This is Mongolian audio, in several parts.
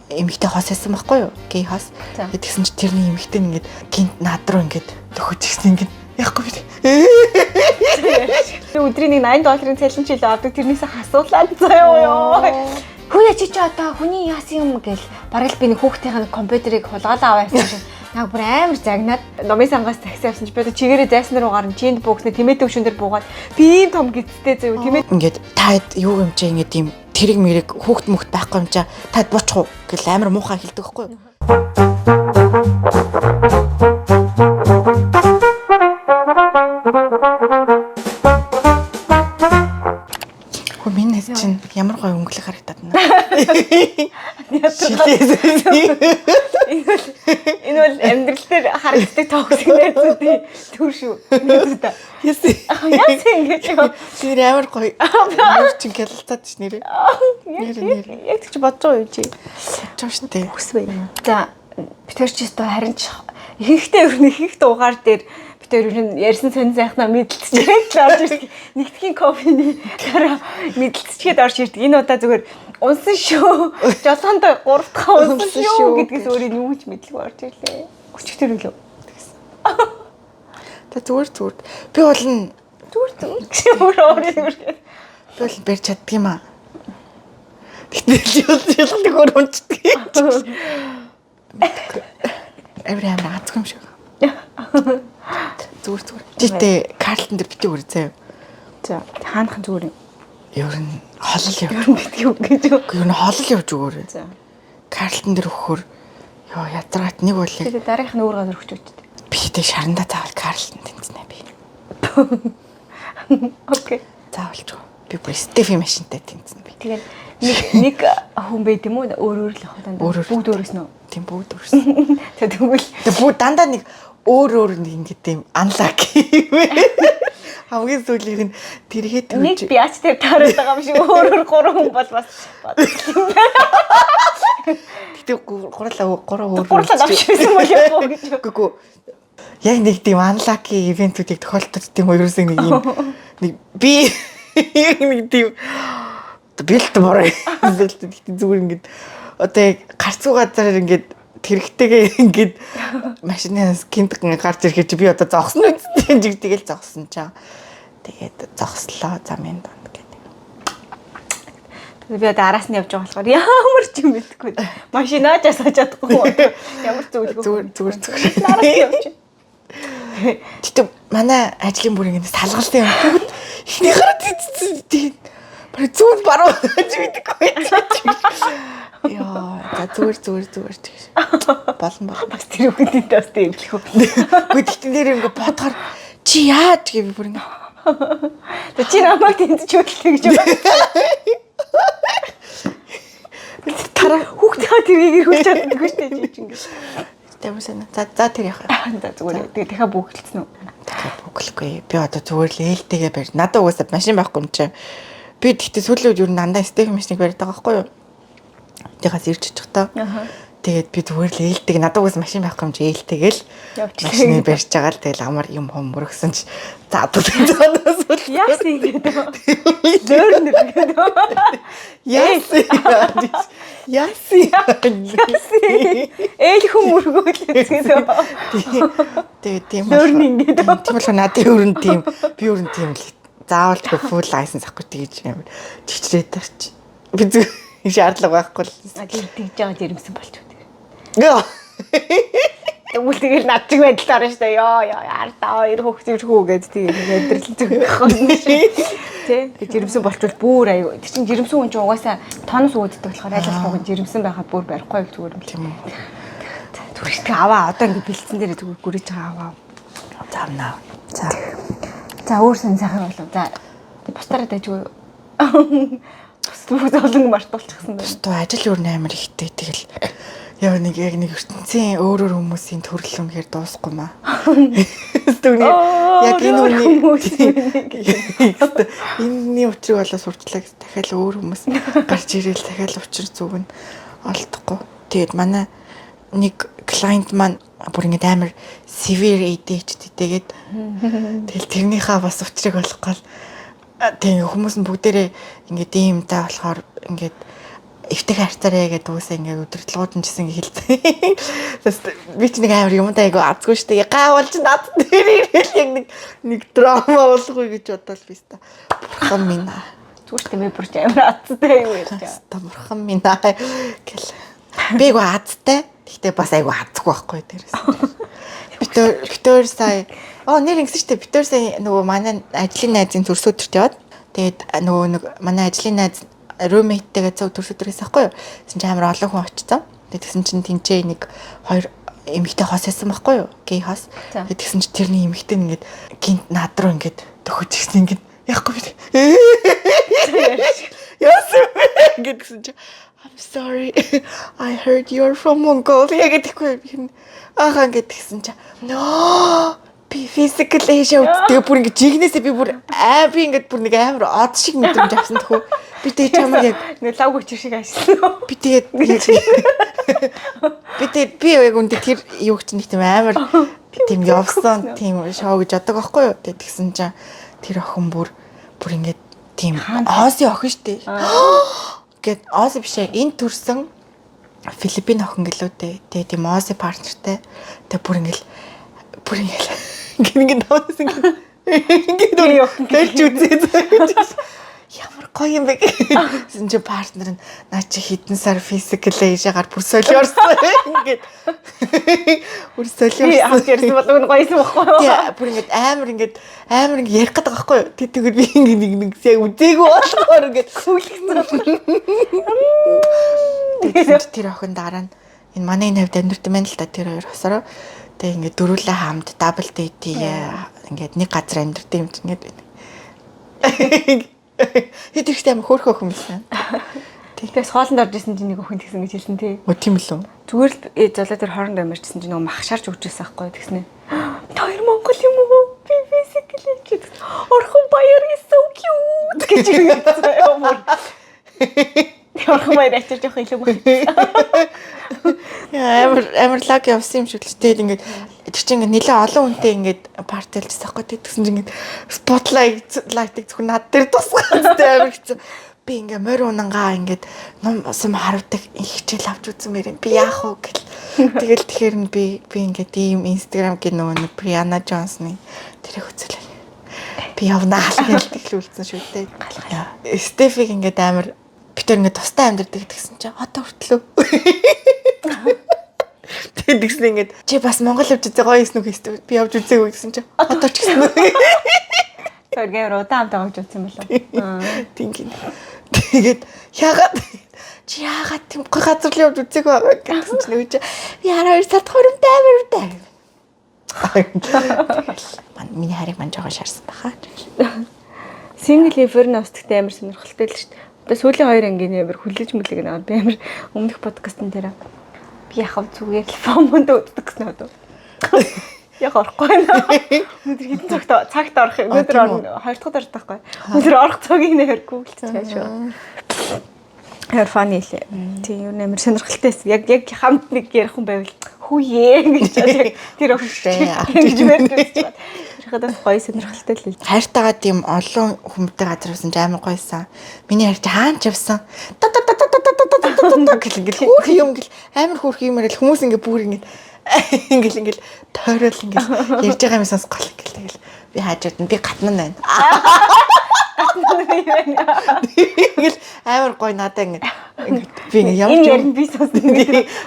Эмэгтэй хос байсан байхгүй юу? Гей хос. Тэгсэн чи тэрний эмэгтэй нь ингээд гинт над руу ингээд төхөж ирсэн, ингээд яахгүй би. Би өдрийн нэг 80 долларын цалин чил авдаг, тэрнээсээ хасуулаад заяа ёо. Хүүе, чи чи одоо хүний яасан юм гэл бараг л би нэг хүүхдийн компьютерийг хулгаалаа аваа явсан шиг. Наг бүр амар загнаад номын сангаас такси авсан чи би одоо чигээрээ зайсан руу гарна, чинд буугснаа тэмээтэй өвшөн дээр буугаад би ийм том гидтэй заяа тэмээ. Ингээд та юу юм чи, ингээд ийм тэрэг мэрэг хүүхд мөхт байхгүй юм чи таад буучих уу гэл амар муухай хэлдэг байхгүй юу? Хөө, миний нэс чинь ямар гоё өнгөлөг харагдаад байна. Энэ бол амьдрал дээр харагддаг toxic найзуудын төр шүү. Найзуудаа. Яасан. Яасан ингэж юу? Тэр амар гоё. Юу чинь гялалцаад ш нэрээ. Нэр нэр. Яг чи бодож байгаа юм чи. Чам штэ. Хүс байна. За, бид хоёр ч өстой харин ч ихэнхдээ ер нь ихэнх дугаар дээр бид хоёр ер нь ярьсан сонь сайхнаа мэдлцчихэд л орж ирдэг. Нэгтгэхийн кофений дараа мэдлцчихэд орж ирдэг. Энэ удаа зүгээр унсан шүү. Жолоондоо 3 дахь унсан шүү гэдгээс өөрийн юу ч мэдлгүй орж ирлээ. Өчигдөр үлээ. Та зүгээр зүгээр. Би бол нь Зүгээр зүгээр гэж өөр өөр өөр. Би бол барьж чаддаг юм аа. Тэгтэл шилдэг өөр унцдаг. Амар амар азгүй юм шиг. Зүгээр зүгээр. Житээ Карлтон дээр битгий үрээ заяа. За, хаанхан зүгээр юм. Ер нь холол яв. Ер нь битгий үг гэж юу. Ер нь холол явж өгөөрэй. За. Карлтон дээр өгөхөр ёо ядаргаат нэг бол яг Тэгээ дараагийнх нь өөр газар өгч өгч. Би тэгтээ шарандаа заавал Карлтон тэнцнэ би. Okay. Заавалч. Би бүр Стефи машинтай тэнцнэ би. Тэгээд нэг нэг хүн байд юм уу? Өөр өөр л ах дандаа. Өөр өөр. Бүгд өөрөөс нь үү? Тийм, бүгд өөрсөн. Тэгээ тэгвэл Тэгээ бүгд дандаа нэг өөр өөр нэг ингээд тийм unlucky юм. Хамгийн сүүлийнх нь тэргээд нэг биач дээр таарад байгаа юм шиг өөр өөр гурван хүн бол бас бодлоо юм байна. Гэтэ гурлаа гурван өөр. Гурлаа авч ирсэн бол яг уу гэж. Үгүй гүү. Яг нэг тийм unlucky event үүдийг тохиолддог тийм үү, ерөөсөө нэг юм нэг би яг нэг тийм бэлт бороо. Гэтэ зүгээр ингээд одоо яг гарцгүй газар ингээд тэрэгтэйгээ ингээд машинаас гинт гарч ирэхэд чи би одоо зогсно үсттэй жиг тэгэл зогсон чаа. Тэгээд зогслоо замын дунд гэдэг. Би одоо араас нь явж байгаа болохоор ямар ч юм мэдэхгүй. Машинаа ч асааж чадахгүй. Ямар ч зөвлөгөө. Зүгээр зүгээр зүгээр. Араас нь явж. Гэтэ манай ажлын бүр ингэ салгалтай юм. Бүгд эхнийхээ тийм бараг зүүн баруун гэж мэдэхгүй. Яа, за зүгээр зүгээр зүгээр ч гэж. Болон болон. Бас тэр үгэнд бас тийм л хөө. Үгүй, тэгтэн дээр ингэ бодохоор чи яаж гэ би бүр ингэ. Тэг чи намайг тэнцэж хөдлөө гэж байна. Тараа Хүүхдийнхаа тэрийг эргүүлж чаддаггүй шүү дээ чи чинь ингэ. Тамир санаа. За за, тэр яхаа. За, зүгээр. Тэгээ дахиад бүгэлцсэн үү? Тэгэхээр бүглэхгүй. Би одоо зүгээр л ээлтэйгээ барь. Надад угаасаа машин байхгүй юм чи. Би тэгтээ сүүлийн үед ер нь дандаа стеф машиныг барьдаг байгаа байхгүй юу? Тэгээс ирж очих тоо. Тэгээд би зүгээр л ээлдэг, надад угаас машин байхгүй юм чи ээлтэйгээл Явчихлаа. машины барьж байгаа л тэгэл амар юм хом мөрөгсөн чи заадад зоноос бол Яасан гэдэг. Лөөрнөр гэдэг. Яасан яасан. Яасан. Ээл хүм мөргөөл гэдэг. Тэгээд тийм Лөөрн ингээд. Тийм болохоор надад өөр нь тийм, би өөр нь тийм л заавал full license авахгүй тэгэж амар чичрээд тарч. Би зүг шаардлага байхгүй л. Тэгж байгаа жирэмсэн болчих. Яа. Тэгвэл тэгэл над чиг байдалд орно шүү дээ. Йоо ёо, ардаа хоёр хүүхд ирхүү гэж тэгээд амьдрал зүгэх юм шиг. Тэ. Тэг жирэмсэн болчвол бүр аюу. Тэр чин жирэмсэн хүн чинь угаасаа тонос үүддэг болохоор аль болох жирэмсэн байхад бүр барихгүй л зүгээр юм л. Тийм үү. Зүгээр тэг аваа, одоо ингэ бэлдсэн дээр зүгээр гүрэж байгаа аваа. Замнаа. За. За, өөр сэн сайхан болов. За, бусдаараа дайжгүй. Бус бүгд олон мартуулчихсан байна. Туу ажил өөр амар ихтэй, тэгэл яа нэг яг нэг ертөнцийн өөр өөр хүмүүсийн төрөл үнэхээр дуусахгүй маа. Түүний яг энэ үний энэний учрыг болоо сурчлаа гэж дахиад өөр хүмүүс гарч ирээл дахиад учир зүг нь олдохгүй. Тэгээд манай нэг client маань бүр ингэж амар severe ADHD, тэгээд тэгэл тэрнийхээ бас учрыг олохгүй л тийм хүмүүс нь бүгдээрээ ингээд ийм та болохоор ингээд Эвтэйхэн харьцаарэ гэдэг үгсээ ингээд өдөртлгүүд нь ч гэсэн хэлсэн. Тэс би ч нэг амар юмдаа айгу азгүй штэ. Гаавалж над дээр ирэл яг нэг драма болохгүй гэж бодвол би ста. Бурхан минь. Зүгээр ч тийм бүр ч амар азтай юу ярьж байгаа. Ста бурхан минь гэл. Би айгу азтай. Гэхдээ бас айгу азгүй байхгүй дээрээс. Битээр сая оо нэр ингэсэн штэ. Битээр сая нөгөө манай ажлын найзын төрс өдөрт яваад тэгээд нөгөө нэг манай ажлын найз roommate-тэйгээ цог төрс өдөр гэсэн байхгүй юу? Тэгсэн чинь амар олон хүн очсон. Тэгээд тэгсэн чинь тэнцээ нэг хоёр эмэгтэй хос байсан байхгүй юу? Гей хос. Тэгээд тэгсэн чинь тэрний эмэгтэй ингээд гинт над руу ингээд төхөж ирсэн ингээд яахгүй би. Яасан бэ гэдгсэн чинь I'm sorry. I heard you're from Mongolia гэдэггүй би. Ааха ингээд тэгсэн чинь нөө би Physical Asia үздэг бүр ингээд жигнэсээ би бүр аа би ингээд бүр нэг амар од шиг мэдрэмж авсан тхүү. Би тэгээ чамайг яг нэг лав хүч шиг ажилласан. Би тэгээд би тэгээд би яг үндэ тэр юу ч нэг тийм амар тийм явсан тийм шоу гэж боддог байхгүй юу. Тэгээд тэгсэн чинь тэр охин бүр ингээд тийм Aussie охин штэ. Гэт Aussie биш ээ. Энэ төрсэн Филиппин охин гэлүү дээ. Тэгээ тийм Aussie partner тай. Тэгээ бүр ингээл ингээд наваас ингээд ингээд үзээ. Ямар гоё юм бэ гэсэн чи partner нь наа чи хэдэн сар Physical Asia-гаар бүр солиорсон ингээд бүр солиорсон. Хамт ярьсан бол үн гоёсэн байхгүй юу? Тий, бүр ингээд амар ингээд амар ингээд ярих гэдэг байхгүй юу? Тэг тэгвэл би ингээд нэг нэг яг үзээгүй болохоор ингээд сүлгсэн. Тэгсэн чи тэр охин дараа нь энэ манай энэ хавьд амьдарч байна л та тэр хоёр хосороо. Тэг ингээд дөрвөлээ хамт double date хийгээ ингээд нэг газар амьдарч юм чинь ингээд байна. Хэд ихтэй амар хөөрхөн охин байсан. Тэгээс хоолнд орж исэн чинь нэг охин тэгсэн гэж хэлсэн тий. Өө тийм л үү? Зүгээр л золоо тэр хооронд амьарчсан чинь нөгөө мах шарж өгч байсан байхгүй тэгснэ. Та хоёр монгол юм уу? Би Physical гэж. Орхон баяр is so cute гэж хэлсэн. Орхон баяр ачиж жоох илүү мах. Яа амар амар лаг явсан юм шиг л тэгээд ингээд тэр чинь ингээд нэлээ олон хүнтэй ингээд party лжсэн байхгүй тэгсэн чинь ингээд spotlight light-ыг зөвхөн над дээр тусгаад амар хэцүү. Би ингээ морь унангаа ингээд ном сум харавдаг хичээл авч үзмээр юм. Би яах вэ гэл. Тэгэл тэгэхээр нь би ингээд ийм Instagram гэх нөгөө нэг Brianna Johnson-ы тэрийг үзүүлээ. Би явнаа гэж тэглүүлсэн шүү дээ. Стефиг ингээд амар бид тэр ингээд тустай амьдардаг гэсэн чинь одоо хүртлөө. Тэгээд тэгсэн ингээд чи бас Монгол явж үзээ гоё юм уу би явж үзээгүй гэсэн чинь одоо ч гэсэн. Тэр гээр удаан хамт байгаа гэж үзсэн болов. Тийм гин. Тэгээд яагаад чи яагаад тийм гоё газар л явж үзээгүй байгаа гэсэн чинь нөгөө чи би 12 сард хуримтай амартай. Тэгэл миний харийг мань жоохон шарсан баха. Single Inferno ус гэхдээ амар сонирхолтой л шүү дээ. Одоо сүүлийн хоёр ангийн амар хүлээж мүлэг нэг би амар өмнөх подкастн дээр би яхав зүгээр л FOMO-нд үздэг гэсэн одоо. Яг орохгүй байна. Өнөөдөр хэдэн цагт орох юм. Өнөөдөр орно. Хоёр дахь орох байхгүй. Өнөөдөр орох цагийг нэр гуглдчих шүү. Амар funny лээ. Тийм юу нэмэр сонирхолтой байсан. Яг хамт нэг ярих хүн байвал хүүе гэж яг тэр охин гэж барьж үзэж байгаа. Тэр бас гоё сонирхолтой л. Хайртайгаа тийм олон хүмүүстээ газар явсан ч амар гоёсан. Миний хайр чи хаан ч явсан. Та та та та та та та та та та гэл ингээл хөөх юм гэл амар хөөх юм яриад хүмүүс ингээ бүр ингээд ингээл ингээл тойрол ингээл ярьж байгаа юм сонсгол ингээл тэгэл би хаажууд нь би гадна нь байна. Ингээл амар гоё надаа ингээд би ингээд ямар ч юм би сонссон.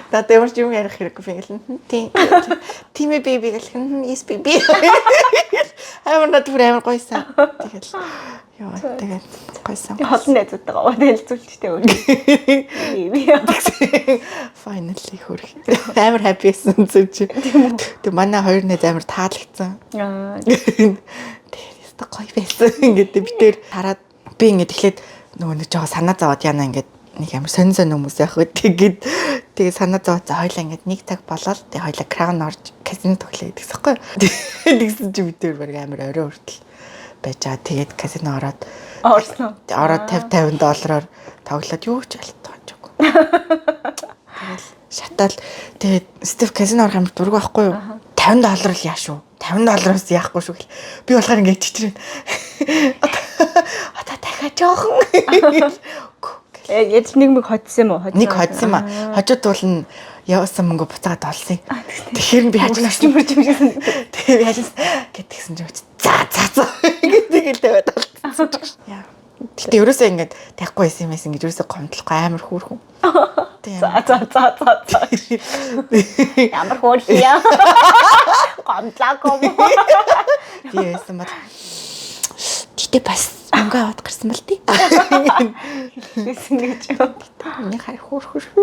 Надаа ямар ч юм ярих хэрэггүй би ингээл тийм тийм ээ би би гэл yes би би амар надад бүр амар гоёсан. Тэгэл ёо тэгээд гоёсан. Олон найзуудтайгаа танилцуулчихтэй өөр. Finally хөрх. Амар happy байсан зүг чи. Тэг манай хоёр найз амар таалагдсан. Аа. Тэгээд гоё байсан. Ингээд би тэр хараад би ингээд эхлээд нөгөө нэг жоо санаа зовоод яана ингээд нэг амар сонь сонь хүмүүс яах вэ тэгээд тэгээ санаа зовоод за хоёлаа ингээд нэг цаг болоод тэгээ хоёлаа Crown орж казино тоглоё гэсэн байхгүй. Тэгсэн чи би тэр баг амар орой хүртэл байж байгаа. Тэгээд казино ороод орсон. Ороод 50 50 доллараар тоглоод юу ч алтгаажгүй. Тэгэл шатаал тэгээд Стив казино орох амар дург байхгүй юу? 50 доллар л яа шүү. 50 доллароос яахгүй шүү гэл. Би болохоор ингээд чичрэн. Одоо дахиад жоохон. Ядч нэг мэг хоцсон юм уу? Нэг хоцсон юм а. Хожууд бол нь явсан мөнгө буцаагаад олсон. Тэгэхээр би хажуунаас юм юм шиг санагдав. Тэгээ би хажуунаас гэтгсэн чинь за за за гэдэг л тавиад олцсон. Яа. Гэтэ ерөөсөө ингэж тавихгүй байсан юм байсан гэж ерөөсөө гомдлохгүй амар хөөрхөн. За за за за за. Ямар хөөрхөн яа. Гомдлаагүй юм. Би байсан бол гэтэ бас мөнгө аваад гарсан бол тий. Гэсэн гэж. Миний хай хөөрхөн шүү.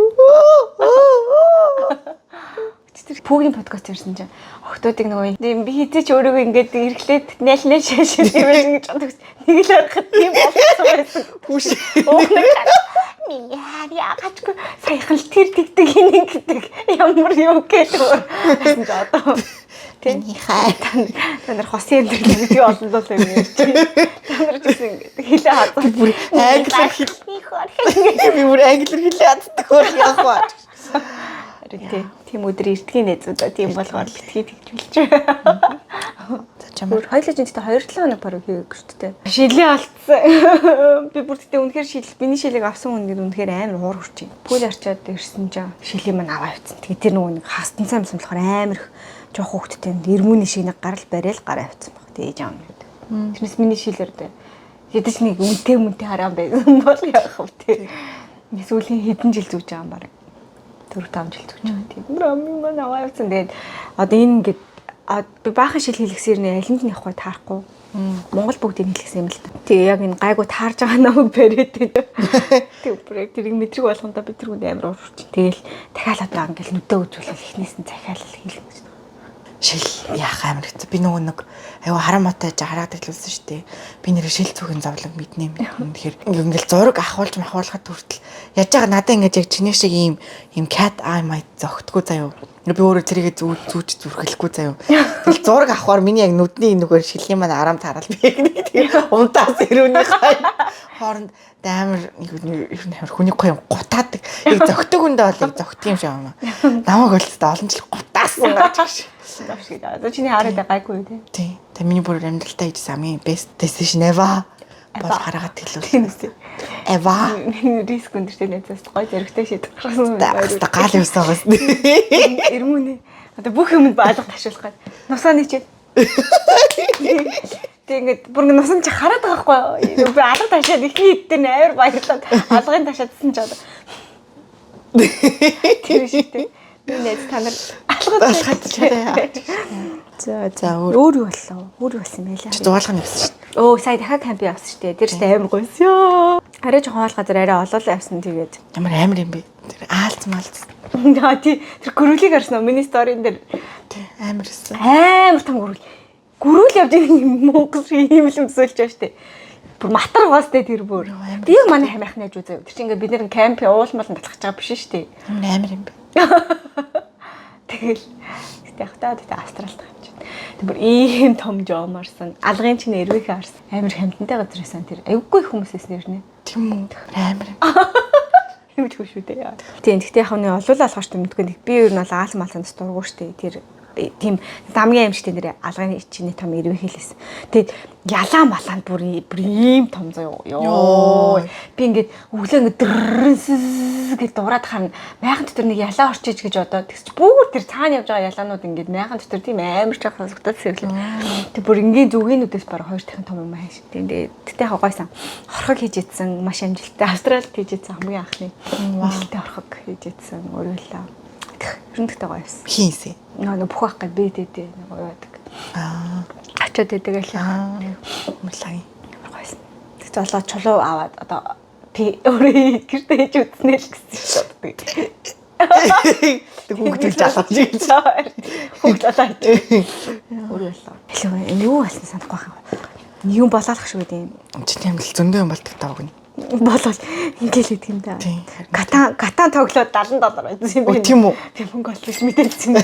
Тэр пүүгийн подкаст ярьсан чинь охтуудыг нөгөө би хизээч өөрийгөө ингээд эрхлээд найл найл шашин юм ингэж боддог. Нэг л харахад тийм болсон байсан. Хүүш. Өөх нэг миний хар яагачгүй саяхан л тэр тэгдэг энэ гэдэг ямар юм гэдэг гэсэн чи одоо Миний хай та нар хосын амьдрал гэдэг олон л юм ярьж. Та нар ч гэсэн ингээд хилээ хазаа. Бүр англиар хэл. Би бүр англиар хэлээ хаддаг хөр явах ба. Харин тийм өдөр ирдгийн найзуудаа тийм болгоор битгий тэгж билж. За чамаар Өөр хоёулаа чинь тэгтээ 2-7 хоног бараг хийгээгүй шүү дээ. Шилээ алдсан. Би бүр тэгтээ үнэхээр шил миний шилийг авсан хүн гэдэг үнэхээр амар уур хүрч байна. Пүүл арчаад ирсэн чинь шилийг маань аваа явцсан. Тэгээ тэр нөгөө нэг хастан сайн юмсан болохоор амар их жоох хөөхттэй эрмүүний шиг нэг гарал барайл гараа явцсан баг. Тэгээ ээж аав нь гэдэг. Тэрнээс миний шилээр дээ. Ядаж нэг үнтэй мүнтэй хараан байсан бол яах вэ те. Сүүлийн хэдэн жил зүүж байгаа юм бараг. 4-5 жил зүүж байгаа тийм. Рами маань аваа явцсан. Тэгээд одоо энэ ингээд би баахан шил хэлгэсээр нэ алинд нь явахгүй таарахгүй. Монгол бүгдийг хэлгэсэн юм л та. Тэгээ яг энэ гайгүй таарж байгаа намайг бариад байна. Тэг бүр яг тэрийг мэдрэг болгондоо би тэр хүнд амар уурч. Тэгэл дахиад одоо ингээл нүдэ үзүүлэл эхнээс нь захиалал хийлнэ гэж. Шил яах амар хэцүү. Би нөгөө нэг аюу харан мотой хараад хэлүүлсэн шүү дээ. Би нэр шил зүгийн зовлон мэднэ юм. Тэгэхээр ингээл зураг ахуулж махуулахад хүртэл яаж байгаа надад ингэж яг чиний шиг ийм ийм cat eye might зөгтгөө заяо. Би өөрөө тэрийгэ зүүж зүрхэлэхгүй заяо. Тэгэл зураг авахар миний яг нүдний нүгээр шилийн маань арам тараал би яг нэг тийм унтаас ирүүний хай хооронд амар нэг амар хүний гоё юм гутаадаг. Яг зөгтөг хүндээ бол яг зөгтөг юм шиг юм аа. Намайг бол тэ олон жил гутаасан гэж. Шиг. Одоо чиний хараад гайгүй юу те? Тий. Тэгээ миний бүр амьдралтаа хийжсэн хамгийн best decision ever бол хараагаад хэлвэл. Ever. Миний риск өндөртэй найзаас гой зоригтой шийдэх гаргасан. Хаста гал юмсан бас. Эрмүүний. Одоо бүх юмд баалга ташуулах гад. Нусаа нийчээд. Тэг ингээд бүр ингээд нусан чи хараад байгаа байхгүй юу? Би алга ташаад эхний хэд дээр амар баярлаад алгын ташаадсан ч одоо. Тэр шиг те. Би найз та нар алга ташаад. За за өөр юу боллоо? Өөр юу болсон юм бэ? Чи зугаалах нь явсан шүү дээ. Өө сая дахиад камп явсан шүү дээ. Тэр чинь амар гоёс ёо. Арай жоохон хоол газар арай олоолаа явсан тэгээд. Ямар амар юм бэ? Тэр аалз маалз. Аа тий тэр гөрүүлийг харсан уу? Миний сторийн дээр. Тий амар өссөн. Амар том гөрүүл. Гөрүүл явж байгаа юм Монгол шиг ийм л өмсөлж байгаа шүү дээ. Бүр матар гоостэй тэр бүр. Би яг манай хамаах найз үзээ. Тэр чинь ингээд бид нэр камп уулмал батлах гэж байгаа биш шүү дээ. Амар юм бэ? Тэгэл гэтээ яг та гэтээ австралид байгаа юм чинь. Тэр бүр ийм том жооморсон. Алгын чинь эрвэхэ харсан. Амар хямдантай газар байсан тэр. Айггүй их хүмүүсээс нэрнэ. Тийм үү? Амар юм. Юм ч шүү дээ. Тийм гэтээ яг нэг олуулаа болохоор ч мэдгүй нэг би ер нь бол аал малсанд дургу шүү дээ. Тэр тийм дамгийн аимшигтэй нэр алгын чиний том эрвэх хэлсэн. Тэгээд ялаа малаанд бүр бүр ийм том заяа. Йоо. Би ингээд өглөө ингээд дэрнс гэж дураад харна. Майхан дотор нэг ялаа орчиж гэж бодоод тэгс чи бүр тэр цаана явж байгаа ялаанууд ингээд майхан дотор тийм амар чахаа сонсогдсон юм лээ. Тэг бүр энгийн зүгийнүүдээс баг хоёр дахин том юм хайш. Тийм тэгээд тэгтээ яг гойсон. Хорхог хийж идсэн маш амжилттай. Австралид хийж идсэн хамгийн анхны амжилттай хорхог хийж идсэн өрөөлөө. Ер нь тэгтээ гоё байсан. Хийсэн. Нөгөө бүх байх гээд бэдэдээ нөгөө яадаг. Аа. Ачаад байдаг л. Аа. Марлаа. Ямар гоёсэн. Тэг чи олоо чулуу аваад одоо би өөрөө гэртээ хийж үзнэ л гэсэн чинь боддог. Тэг хүүхдийг жалгаж гэж. Хүүхд алаач. Өөрөө боллоо. Хэлээ юу болсон санахгүй байх юм. Юм болоолах шиг байд юм. Чиний амьдрал зөндөө юм болдог таа үгүй. Болол ингээл идэх юм да. Катан тоглоод 70 доллар байсан юм байна. Тийм үү? Би мөнгө олж мэдээдсэн.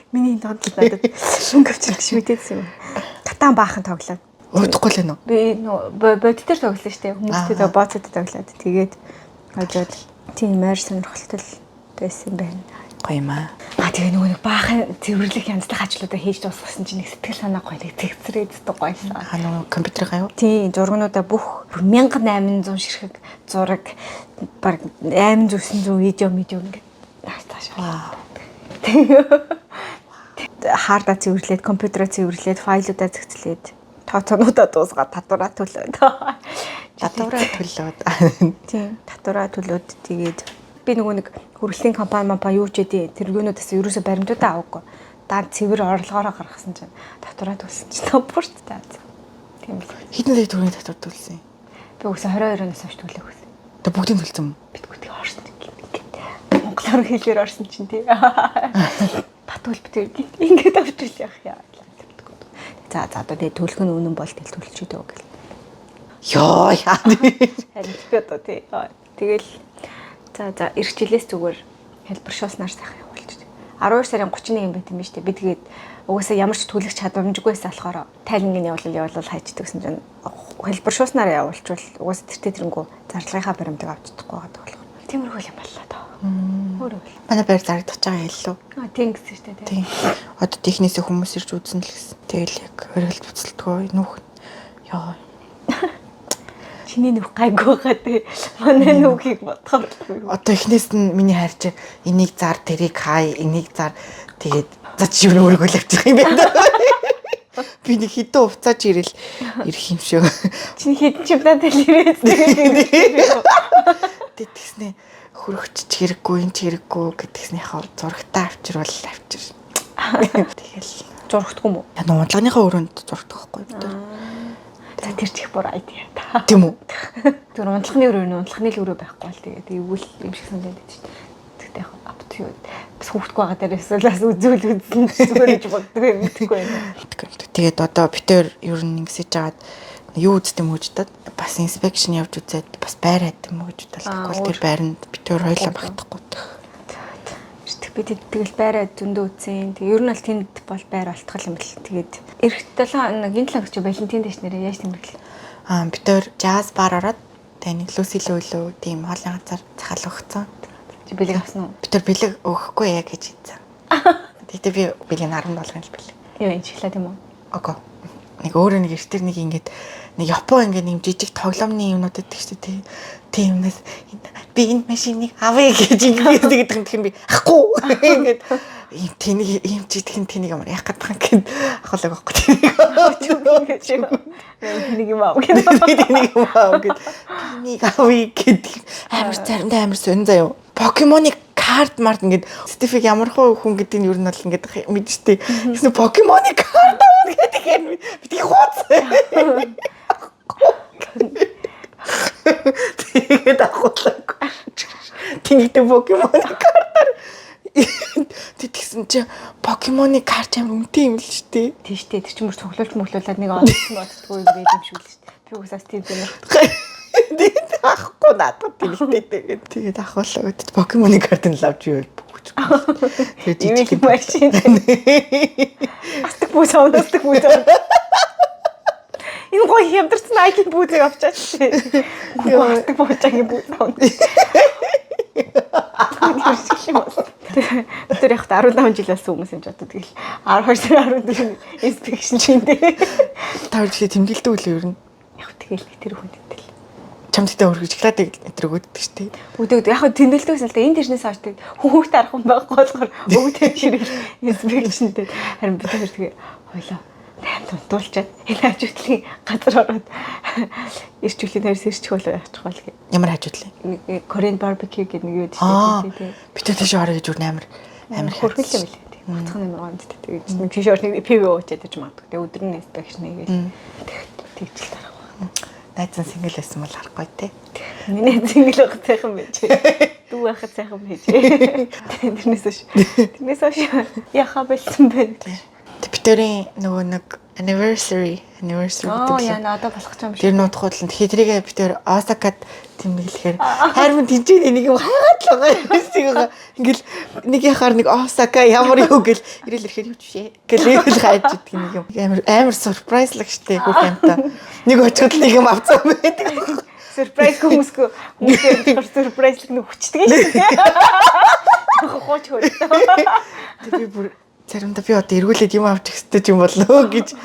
Миний энэ тоглолт надад мөнгө авчирх гэж мэдээдсэн юм. Катан баахан тоглоод. Удахгүй л нөө. Би нөө бодит дээр тоглосон шүү дээ. Хүмүүстэй тэгээ бооцтой тоглоод тэгээд хожоод тийм маяр сонирхолтой байсан байна. Гоё юм аа. А тэгээ нөгөө нэг баахан цэвэрлэх янзлах ажлуудаа хийж дуусгасан чинь нэг сэтгэл санаа гоё нэг цэгцрээд гоёлаа. А нөгөө компьютерийн юу? Тийм, зургнуудаа бүх 1800 ширхэг зураг баг 800 900 видео медио ингээд нааш тааш. Харда цэвэрлээд, компьютероо цэвэрлээд, файлуудаа зэгцлээд, тооцоонуудаа дуусгаад татвараа төлөөд. Татвараа төлөөд. Тийм, татвараа төлөөд тэгээд би нөгөө нэг хүргэлтийн компани мапа юу ч эдээ тэр юунуудаас ерөөсө баримтуудаа аваагүй. Дан цэвэр орлогоороо гаргасан чинь татвараа төлсөн чинь бүрт за. Тийм л. Хэдэн сая төгрөгийн татвар төлсөн? Би үгүйс 22-оноос хойш төлөөх гэсэн. Тэг бүгдийг төлсөн юм? Битгүүтийг орсон ингээд монголоор хэлээр орсон чинь тий. Батүл битэр ингээд авчвал явах яа. За за одоо тэгээ төлөх нь үнэн бол тэл төлчихөө гэл. Йоо яа. Харин би одоо тий. Тэгэл за за эх жилээс зүгээр хэлбэршүүлснаар сайхан явуулчих. 12 сарын 31 юм байт юм биш үү? Би тэгээд угаасаа ямар ч төлөх чадамжгүйсэн болохоор тайлангийн явуулал хайчдаг гэсэн чинь хэлбэршүүлснээр явуулчвал угаасаа тэртээ тэрэнгүү зарлагынхаа баримтыг авч чадахгүй байгаа болохоор. Тиймэрхүү юм боллоо доо. Өөр үйл. Манай байр зарагдаж байгаа хэллүү. Аа тийм гэсэн шүү дээ. Тийм. Одоо технээсээ хүмүүс ирж үзнэ л гэсэн. Тэгэл яг өргөлт буцалтгүй нүх. Йоо. Чиний нүх гайгүй байгаа тий. Манай нүхийг бодохоор. Одоо эхнээс нь миний хайрч энийг зар тэрийг хай энийг зар тэгээд за чи юу өөрийгөө л авчих юм байна. Би нэг хідэн увцаач ирэл ирэх юм шиг. Чиний хідэн чемпионат тэл ирээд тэгээд Тэг тэгснэ хөрөгч ч хэрэггүй энэ ч хэрэггүй гэдгснэ яхаа зурагтаа авчирвал авчир. Тэгэл зурагдгүй юм уу? Я нууглагынхаа өрөөнд зурагдах байхгүй бид нар. За тэр чих бүр айдиа та. Тийм үү? Тэр унтлахны өрөө нь унтлахны л өрөө байхгүй л тэгээд эвгүй юм шиг санагдаад байдаг шүү дээ. Тэгтээ яг up to you. Бас хүүхдгүй байгаа дээр эсвэл бас үзүүл үзсэн зүгээр гэж боддог юм мэдэхгүй байна. Тэгээд одоо бид тэр ер нь ингэсэж жагаад юу үздэг юм гэж бодоод бас inspection явж үзээд бас байр хайд юм уу гэж бодлоо. Тэгвэл тэр байранд бид тэр хоёлаа багтахгүй. Иртэх би тэгэл байраа зөндөө үзсэн. Тэг ер нь бол тэнд бол байр олтгол юм бэл. Тэгээд эх 7 хоног энэ 7 хоног чи Валентин дэш нэрээ яаж тэмдэглээ? Аа бид тэр jazz bar ороод тэг нэг Люси лөө тийм хоолын газар захал өгцөн. Чи бэлэг авсан уу? Бид тэр бэлэг өгөхгүй яа гэж хэлсэн. Тэгтээ би бэлэг 10 долларын л бэлэг. Юу энэ шоколад юм уу? Ого. Нэг өөрөө нэг эртэр нэг ингээд нэг Япон ингээд нэг жижиг тоглоомны юмнууд өгдөг шүү дээ. Тийм юмнаас би энэ машиныг авъя гэж ингээд гэдэг юм тэгэхээр би ахгүй ингээд ийм тэнийг ийм жижигхэн тэнийг ямар яах гэдэг юм гэд ахуулаг байхгүй тэнийг. Тэнийг юм аав гэдэг. Тэнийг юм аав гэд. Тэнийг авъя гэдэг амар заримдаа амар сонин заяа. Покемоныг карт март ингээд Стефиг ямар хуу хүн гэдэг нь ер нь бол ингээд мэджтэй. Тэгсэн Покемоны карт авах гэдэг юм би тийг хууц. Тэгээд ахуулаагүй. Тэнийхтэй Покемоны картаар тэгсэн чи Покемоны карт амар үнэтэй юм л шүү дээ. Тийм шүү дээ. Тэр чинь бүр цуглуулж мөглүүлээд нэг олдсон боддгоо юм байд юм шиг л шүү дээ. Би угсаас тийм юм. Тэгээд авахгүй надад тэнийхтэй тэгээд тэгээд ахуулаа. Покемоны картыг л авч ивэл бүгч. Тэгээд жижиг машин. Астаг бүз авна, астаг бүз авна. Энэ гоё хямдарсан Nike бүүзийг авчаач. Астаг буучаагийн бүүз авна. Тэр яг 15 жил болсон хүмүүс юм ч одоо тэгэл 12 сар 14 inspection чиндээ. Та хоёр тэмдэглэдэг үлээ ер нь. Яг тэгэл тэр хүн тэмдэглэл. Чамд гэдэг өргөж шоколадыг энэ өгдөг шүү дээ. Өгдөг. Яг хөө тэмдэглэдэг гэсэн л дээ. Энэ тэрнээс хойш тэг хүүхдээ арах хүн байхгүй болохоор өгдөг ширэл inspection дээр харин бид тэр тэгээ хойлоо 8 дунтуулчаад энэ хажуутлын газар ороод ирчүүлийн дээрс ирчих болоо яачих бол гэ. Ямар хажуутлын? Нэг Korean barbecue гэдэг нэг юу гэдэг шүү дээ. Бид тэр тийш орё гэж үр амар амар хөрхөл юм лээ. Тийм. Буцах нь амар гонд тэгээд нэг тийш ор нэг пив уучаад иж магадгүй. Тэгээд өдөр нь inspection хийгээл тэгжил тарах байна. Найз нь single байсан бол харахгүй те. Миний single байхад сайхан байж. Дүү байхад сайхан байж. Тэрнээс хойш. Тэрнээс хойш яхаа болсон бэ? Битэрийн нөгөө нэг anniversary гэдэг. Яа одоо болох юм шиг. Тэр нуудах худлан тэгэхээр тэрийг битэр Осакад тэмдэглэхээр харин тэнцээ нэг юм хайгаад л байгаа юм шиг байгаа. Ингээл нэг яхаар нэг Осака ямар юу гэл ирэл ирэхээр юу ч бишээ гэл ингээл хайж идэг нэг юм. Амар амар surprise лаг штэ бүх юмта. Нэг очиход нэг юм авцсан байдаг. Surprise хүмүүсгүй хүмүүсээр surprise лэг нөхчдөг юм шиг. Хооч хөө. Тэг би бүр заримдаа би одоо эргүүлээд юм авчих хэрэгтэй юм болоо гэж.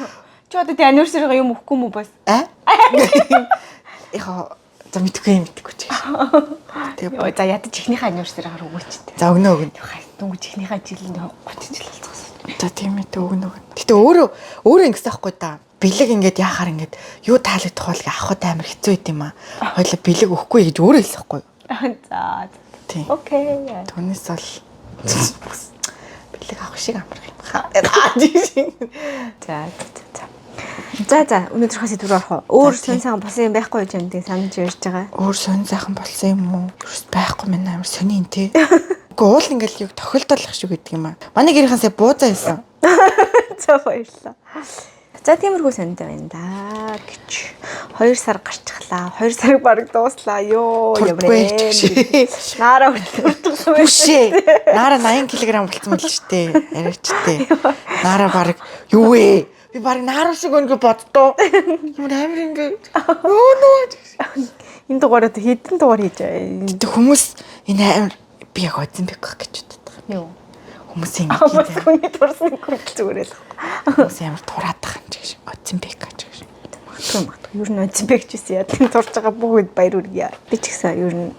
Чи одоо тэ anniversary-га юм өгөхгүй юм уу бас? А? Яха за мэдгүй юм мэдгүй ч гэж. Тэгээ Йоо за ядаж ихнийхээ anniversary-гаар өгөөч тэ. За өгнө өгнө. Дөнгөж ихнийхээ жилийн 30 жил болцсон. За тийм ээ тэ өгнө өгнө. Гэтэ өөрөө өөрөө ингэсэн байхгүй да. Бэлэг ингээд яхаар ингээд юу таалагдах бол гэ авахд амар хэцүү байт юм аа. Хоёлаа бэлэг өгөхгүй гэж өөрөө хэлсэн байхгүй юу? За. Тийм. Okay. Түүнээс бол бэлэг авах шиг амарх юм хаа. За за. За за өнөөдрийнхөө сэдв рүү орох уу? Өөр сонь сайхан болсон юм байхгүй юу чамд санаж ярьж байгаа. Өөр сонь сайхан болсон юм уу? Ерөөс байхгүй мэн амар сони юм те. Үгүй уул ингээл юу тохиолдол ах шиг гэдэг юм аа. Манай гэрийнхэн сая буузаа хийсэн. За баярлалаа. За тиймэрхүү сонтой байна да гэж. 2 сар гарчглаа. 2 сар бараг дууслаа. Йоо ямар Турдгүй ч. Наараа хүртэл турдсан байх. Бүшээ. Наара 80 кг болсон мэл ч тээ. Арайч тээ. Наара бараг юу вэ? Би бараг наараа шиг өнгө боддоо. Ямар амар юм бэ? Нөө нөө. Энэ дугаараа хэдэн дугаар хийж байгаа. Гэтэ хүмүүс энэ амар би яг Оземпик гэж боддог. Юу? Хүмүүс ингэ Бас хүний турсан хүртэл зүгээр л. Хүмүүс амар тураад байгаа юм чиг. Оземпик гэж. Магадгүй магадгүй. Ер нь Оземпик ч гэсэн яа. Тийм турж байгаа бүгд баяр үргье. Би ч гэсэн ер нь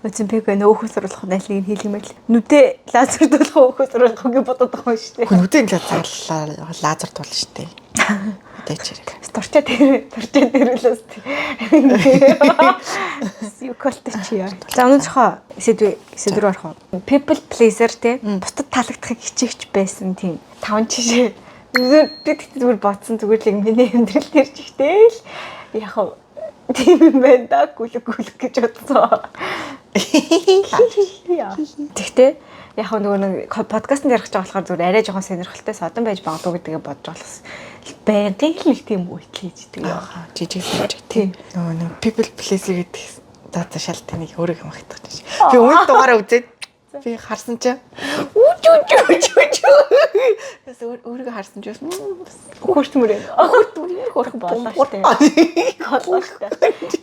Оземпик байна өөхөс оруулах аль нэг нь хийлгэмэл. Нүдэ лазер дуулах уу өөхөс оруулах уу гэж бодод байгаа юм шүү дээ. Хүн нүдэн лазерлаа лазер тулна шүү дээ. Мэдээч хэрэг. Турчаа дээр турчаа дээр л бас. Юу колтой чи яа. За өнөөдрийнхөө сэдв сэдв рүү орох уу? People pleaser те бусдад таалагдахыг хичээгч байсан тийм таван жишээ. Би тэгтээ зүгээр бодсон зүгээр л миний амьдрал дээр ч ихтэй л яг хав тийм юм байна да гүлэг гүлэг гэж бодсон. Тэгтээ яг хав нөгөө нэг подкастн ярих гэж болохоор зүгээр арай жоохон сонирхолтой содон байж магадгүй гэдгээ бодож болохос байнгын л нэг тийм үйлдэл хийж байгаа. Аа жижиг жижиг тийм. Нөгөө нэг people pleaser гэдэг за за шал тэнийг өөрөө юм хатгах чинь. Би өмнөх дугаараа үзээд би харсан чинь үж үж үж үж. Бас өөрийгөө харсан чинь бас Хөртмөр юм. хөртмөр юм Хөрх болоо штэ. Болоо штэ.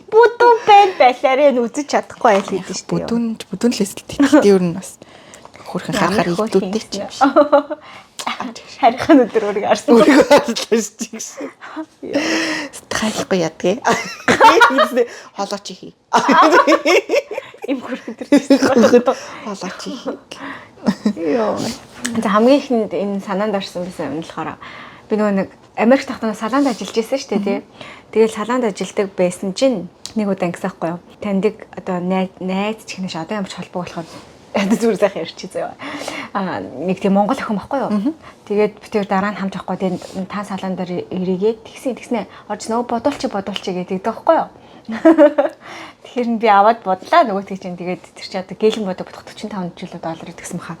Бүдүүн байн байлаарэ н үзэж чадахгүй айл гэдэг штэ. Бүдүүн бүдүүн л эсэлт. Тэгтээ ер нь бас хөрхэн харахаар илдүүтэй ч юм шиг. Харихын өдөр өөрийгөө харсан. Өөрийгөө харлаа шүү дээ. Стайлахгүй ядгийг. Хоолоо чи хий. Им хөрх өдөр гэсэн. Хоолоо чи хий. Йоо. За хамгийн ихэнд энэ санаанд орсон байсан юм болохоор би нөгөө нэг Америк тахтаа салаанд ажиллаж байсан шүү дээ тий. Тэгэл салаанд ажилладаг байсан чинь нэг удаа ингэсэн байхгүй юу. Таньдаг одоо найз ч гэнэ ш одоо ямар ч холбоо болохоор одоо зүгээр сайхан ярьчих заяа. Аа нэг тийм монгол охин байхгүй юу. Тэгээд би тэр дараа нь хамт явахгүй тэгээд та салаан дээр эрийгээд тэгсэн тэгснэ орж нөгөө бодуулчих бодуулчих гэдэг байхгүй юу. Тэгэхээр нь би аваад бодлаа нөгөөтг чинь тэгээд тэр чи одоо гэлэн бодог бодох 45 жилүү доллар гэсэн баха.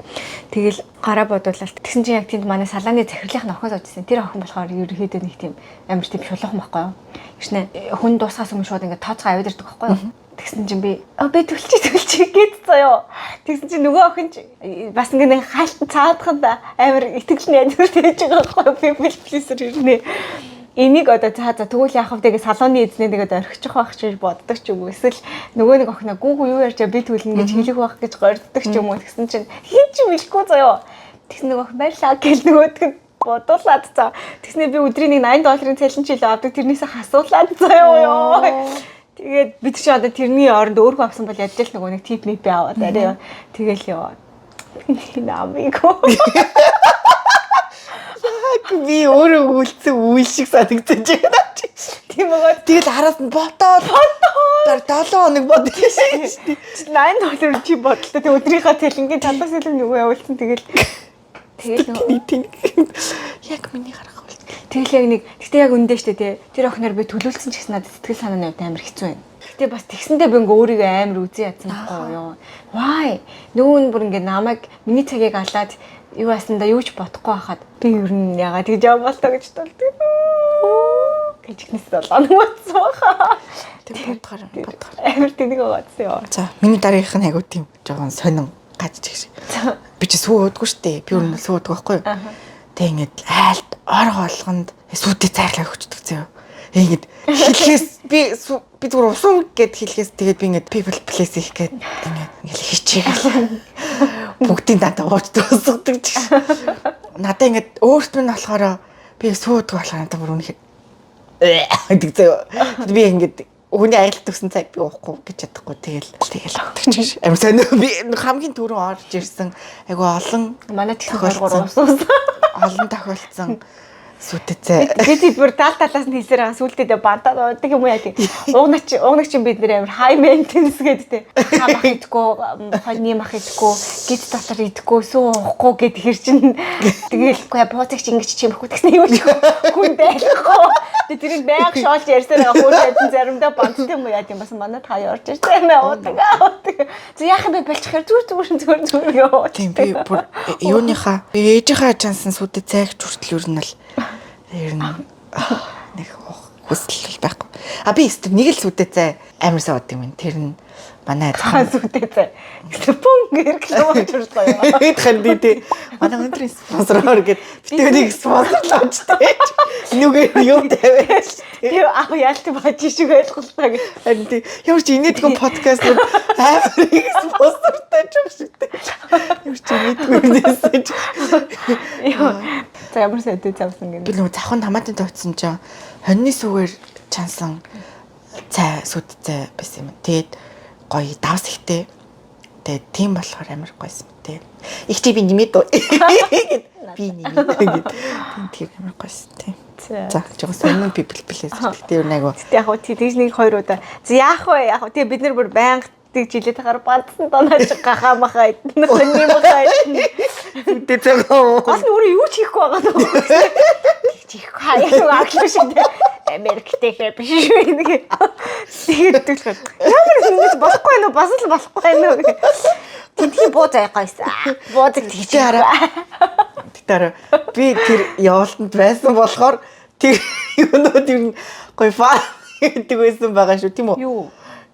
Тэгэл гараа бодуулаад тэгсэн чинь яг тэнд манай салааны захирлынх нь охин сууж ирсэн. Тэр охин болохоор ерөнхийдөө нэг тийм амар тийм шулуухан байхгүй юу. Тэгснэ хүн дуусахаас өмнө шууд ингээд тооцоо аваад ирдэг байхгүй юу. Тэгсэн чинь би би төлчих төлчих гээд заяо. Тэгсэн чинь нөгөө охин чи бас ингээд нэг хаалт цаадхан да амар итгэл найдвар хийж байгаа байхгүй юу. People pleaser ирнэ. Энийг одоо за за тэгвэл яах вэ тэгээ салоны эзнээ нэгэд орхичих байх гэж боддог ч юм уу эсвэл нөгөө нэг охиноо гүүгүү юу ярьж би төлнө гэж хэлэх байх гэж горддог ч юм уу тэгсэн чинь хин ч билэхгүй заяо. Тэгсэн нөгөө охин баярлаа гэл нөгөөдг нь бодуулаад за тэгснэ би өдрийн нэг 80 долларын цалин чил авдаг тэрнээсээ хасуулаад заяо ёо. Тэгээд бид чи одоо тэрний оронд өөрөө авсан бол ядаж л нөгөө нэг tip мип аваад арай тэгэл ёо. Намиг. Яг би өөрөө үлдсэн үйл шиг санагдаж байна. Тийм байгаа. Тэгэл араас нь ботоод ботоод 7 хоног бод шүү дээ. 80 доллар чи бодлоо. Тэг өдрийнхөө цалингийн талаас илүү нөгөө явуулсан. Тэгэл тэгэл нөгөө яг миний харах үйл. Тэгэл яг нэг гэтээ яг үндэ штэ тий. Тэр охиноор би төлөөлсөн ч гэсэн надад сэтгэл санааны хувьд амар хэцүү байна. Гэтэ бас тэгсэндээ би ингээ өөрийгөө амар үзэн ядсан байхгүй юу? Why? Нөгөө нь бүр ингээ намайг миний цагийг алаад юу ясандаа юу ч бодохгүй байхад би ер нь ягаад тэгж яваалаа гэж боддог. Гэж ихнээс долоо нүгсэн баха. Тэр бодгоор бодгоор. Амар тэнэг байгаадсан ёо. За миний дараагийнх нь айгуу тийм жоохон сонин гаж чиг шиг. Би чи сүү уудгүй штэ. Би өөр нь сүү уудаг байхгүй юу? Тэг ингээд айлт орго болгонд сүйдээ зайрлаа өгчдөг зөө. Ингээд хэлхээс би би зүгээр усан гэд хэлхээс тэгээд би ингээд people please хийх гээд ингээд хичээгээл бүгдийн дандаа ууж дуусгадаг ч. Надаа ингээд өөрт минь болохоор би суудаг болохоор надаа бүр үнэхээр гэдэг заяа. Би ингээд хүний аялалд өгсөн цайг би уухгүй гэж чадахгүй тэгэл авдаг ч. Амар сонио би хамгийн түрүү орж ирсэн айгу олон манай тэгсэн 2 3 ус. Олон тохиолдсон сүтэ цай. Би бүр тал талаас нь хэлсээр байгаа сүултээ бантаад уудаг юм уу яа тийм. Уугнач уугнач бид нэр амар high maintenance гэдэг те. Хаа мах идэхгүй, хоньны мах идэхгүй, гид дотор идэхгүй, сүү уухгүй гэд хэр чин тэгэл үгүй бууцагч ингэж чимэхгүй гэсэн юу ч хүн байлахгүй. Тэгээ тэрийг байнга шоолж ярьсаар байгаа хөр хадин заримдаа банттай юм уу яа тийм бас манай та орж ирсэн юм аа уудаг. За яах юм бэ болчихоор зүгээр зүгээр зүгээр зүгээр ёо. Тийм би бүр юуныхаа ээжийнхаа чансан сүдэ цайгч хүртэл ер нь л ер нь нэг хүсэл байхгүй. А би өстө нэг л сүдэ цай амар сайн ууд юм. Тэр нь манай зан сүдэ цай. Пүн гэрглээ ууж гоё. Хэд ханди тий. Манай өндрийн спонсороор гээд битүүнийг спонсорлооч тий. Нүгээр юм тавиач. Тэр ах яалт баж шиг ойлголтоо гэж. Харин тий. Ямар ч инээдгүй подкаст амар их спонсортой ч юм шиг тий. Ямар ч инээдгүй юмнээсээ ч. Йоо. За ямар сүдэ цавсан гэнэ. Би нөгөө завхан томатын тавьсан чинь хоньны сүгээр чансан цай сүд цай байсан юм. Тэгээд гоё давс ихтэй. Тэгээд тийм болохоор амар гоёсэн тий. Их чи би нэмээд үү? Би нэмээд гэд. Тийм амар гоёсэн тий. За жоохон сонин people please. Гэтэ ер нь айгу. Гэтэ яг хөө тэгж нэг хоёр удаа. За яах вэ? Яг тэгээ бид нар бүр байнга тэг жилээ тахаар бандсан донаач гахаа махаа идэн хоньны махаа идэн. Сүдэ цай. Гол нь өөрөө юу ч хийхгүй байгаа даа. Тэгж хийхгүй хаяа нэг аглуу шиг те. Америктэйхээ биш шүү нэг. Тэгээд тэглэх. Ямар ингэж болохгүй нөө бас л болохгүй нөө. Тэнтхийн буу заяа гойсон. Буудаг тэгж хараа. Тэгтээ хараа. Би тэр явалтанд байсан болохоор тэр юунууд ер нь гоё фан гэдэг байсан байгаа шүү тийм үү? Юу?